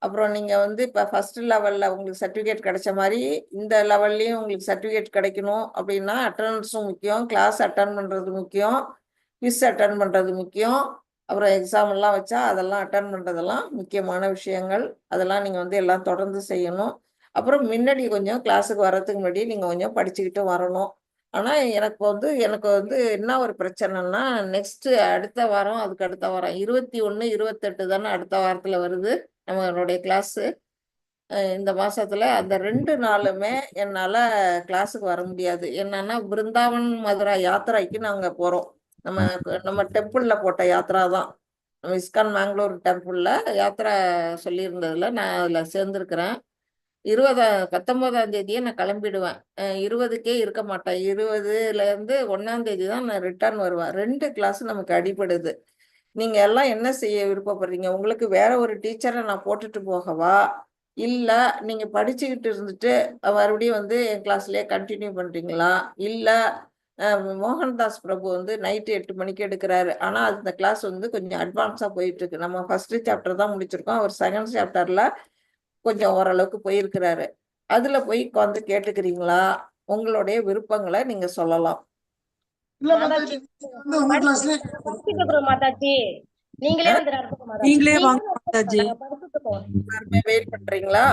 S1: அப்புறம் நீங்க வந்து இப்ப ஃபர்ஸ்ட் லெவல்ல உங்களுக்கு சர்டிபிகேட் கிடைச்ச மாதிரி இந்த லெவல்லையும் உங்களுக்கு சர்டிபிகேட் கிடைக்கணும் அப்படின்னா அட்டண்டன்ஸும் முக்கியம், கிளாஸ் அட்டன் பண்றது முக்கியம், குவிஸ் அட்டன் பண்றது முக்கியம், அப்புறம் எக்ஸாம் எல்லாம் வச்சா அதெல்லாம் அட்டன் பண்றதெல்லாம் முக்கியமான விஷயங்கள். அதெல்லாம் நீங்க வந்து எல்லாம் தொடர்ந்து செய்யணும். அப்புறம் முன்னாடி கொஞ்சம் கிளாஸுக்கு வர்றதுக்கு முன்னாடி நீங்க கொஞ்சம் படிச்சுக்கிட்டு வரணும். ஆனா எனக்கு வந்து என்ன ஒரு பிரச்சனைன்னா, நெக்ஸ்ட் அடுத்த வாரம், அதுக்கு அடுத்த வாரம் 21, 28 தானே அடுத்த வாரத்துல வருது நம்மளுடைய கிளாஸு. இந்த மாசத்துல அந்த 2 நாளுமே என்னால கிளாஸுக்கு வர முடியாது. என்னன்னா பிருந்தாவன் மதுரா யாத்திரைக்கு நாங்க போறோம். நம்ம நம்ம டெம்பிள்ல போட்ட யாத்திரா தான். நம்ம இஸ்கான் மேங்களூர் டெம்பிள்ல யாத்திரா சொல்லியிருந்ததுல நான் அதுல சேர்ந்துருக்கிறேன். 19ஆம் தேதியே நான் கிளம்பிடுவேன். 20க்கே இருக்க மாட்டேன். 20ல இருந்து 1ஆம் தேதி தான் நான் ரிட்டர்ன் வருவேன். 2 கிளாஸ் நமக்கு அடிபடுது. நீங்க எல்லாம் என்ன செய்ய விருப்பப்படுறீங்க? உங்களுக்கு வேற ஒரு டீச்சரை நான் போட்டுட்டு போகவா, இல்ல நீங்க படிச்சுக்கிட்டு இருந்துட்டு மறுபடியும் வந்து என் கிளாஸ்லயே கண்டினியூ பண்றீங்களா? இல்ல மோகன்தாஸ் பிரபு வந்து நைட்டு 8 மணிக்கு எடுக்கிறாரு. ஆனா அந்த கிளாஸ் வந்து கொஞ்சம் அட்வான்ஸா போயிட்டு இருக்கு. நம்ம ஃபர்ஸ்ட் சாப்டர் தான் முடிச்சிருக்கோம். அவர் செகண்ட் சாப்டர்ல கொஞ்சம் ஓரளவுக்கு போயிருக்கிறாரு. அதுல போய் உட்காந்து கேட்டுக்கிறீங்களா? உங்களுடைய விருப்பங்களை நீங்க சொல்லலாம்.
S6: இல்ல மாதாஜி, வந்து உங்க கிளாஸ்லயே
S5: மாதாஜி நீங்களே வந்து நடத்துங்க மாதாஜி.
S2: நீங்களே வாங்க மாதாஜி.
S5: நாங்க படிச்சுட்டு இருக்கோம்.
S1: எல்லாருமே வெயிட் பண்றீங்களா?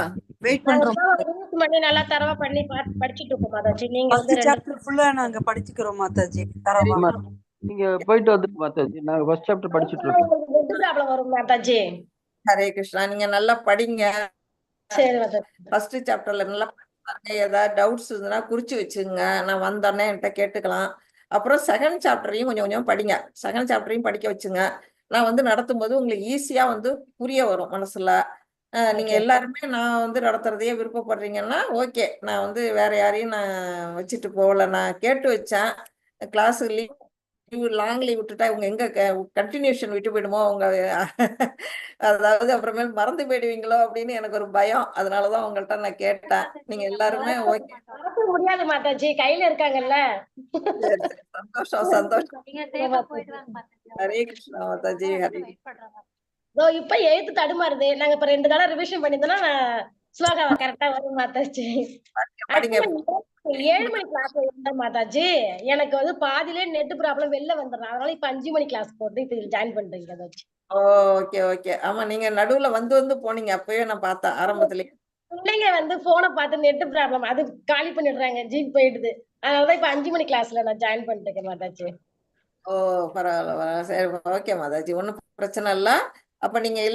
S2: வெயிட் பண்றோம்.
S5: நாங்க பண்ணி நல்லா தரவா பண்ணி படிச்சுட்டு இருக்கோம் மாதாஜி. நீங்க வந்து
S2: ஃபர்ஸ்ட் சாப்டர் ஃபுல்லா நாங்க படிச்சுக்கிறோம் மாதாஜி தரவா.
S3: நீங்க போயிட்டு வந்துட்டு மாதாஜி, நாங்க ஃபர்ஸ்ட் சாப்டர் படிச்சுட்டு இருக்கோம்.
S5: உங்களுக்கு ப்ராப்ளம் வரும் மாதாஜி.
S1: ஹரே கிருஷ்ணா. நீங்க நல்லா படிங்க.
S5: சரி மாதாஜி.
S1: ஃபர்ஸ்ட் சாப்டர்ல நல்லா பாருங்க. ஏதாவது டவுட்ஸ் இருந்ததுன்னா குறிச்சு வச்சுங்க. நான் வந்தோடனே என்கிட்ட கேட்டுக்கலாம். அப்புறம் செகண்ட் சாப்டரையும் கொஞ்சம் கொஞ்சம் படிங்க. செகண்ட் சாப்டரையும் படிக்க வச்சுங்க. நான் வந்து நடத்தும் போது உங்களுக்கு ஈஸியா வந்து புரிய வரும் மனசுல. நீங்க எல்லாருமே நான் வந்து நடத்துறதையே விருப்பப்படுறீங்கன்னா ஓகே. நான் வந்து வேற யாரையும் நான் வச்சுட்டு போகல. நான் கேட்டு வச்சேன். கிளாஸ் லீவ் லாங் லீவ் விட்டுட்டா இவங்க எங்க கண்டினியூஷன் விட்டு போயிடுமோ அவங்க, அதாவது அப்புறமேல் மறந்து போயிடுவீங்களோ அப்படின்னு எனக்கு ஒரு பயம். அதனாலதான் உங்கள்கிட்ட நான் கேட்டேன். நீங்க எல்லாருமே ஓகே.
S5: மறக்க முடியாது மாதாஜி, கையில இருக்காங்கல்ல.
S1: சரி, சரி. சந்தோஷம் சந்தோஷம்.
S7: நீங்க சேஃபா போயிட்டு வாங்க மாதாஜி.
S1: ஹரே கிருஷ்ணா மாதாஜி. ஹரே
S7: வெயிட் பண்றோம்.
S5: இதோ இப்ப எழுத்து தடுமாறுது. நாங்க இப்ப 2 தடவை ரிவிஷன் பண்ணிருந்தோம்னா ஸ்லோகா கரெக்டா வரும் மாதாஜி.
S1: படிங்க.
S5: 7 மணி கிளாஸ் இருந்தா மாதாஜி எனக்கு வந்து பாதியிலே நெட் ப்ராப்ளம் வெளில வந்துடுறேன். அதனால இப்ப 5 மணி கிளாஸ் போட்டு இப்ப இதுல ஜாயின் பண்றீங்க மாதாஜி.
S1: Okay okay. ஆமா, நீங்க நடுவுல வந்து வந்து போனீங்க. அப்பவே நான் பார்த்தேன் ஆரம்பத்திலேயே.
S5: பிள்ளைங்க வந்து போனை பார்த்து நெட் ப்ராப்ளம் அது காலி பண்ணிடுறாங்க, ஜிபி போயிடுது. அதனாலதான் இப்ப 5 மணி கிளாஸ்ல நான் ஜாயின் பண்ணிட்டேன் மாதாஜி.
S1: ஓ, பரவாயில்ல பரவாயில்ல. சரி, ஓகே மாதாஜி, ஒன்றும் பிரச்சனை இல்லை. அப்ப நீங்க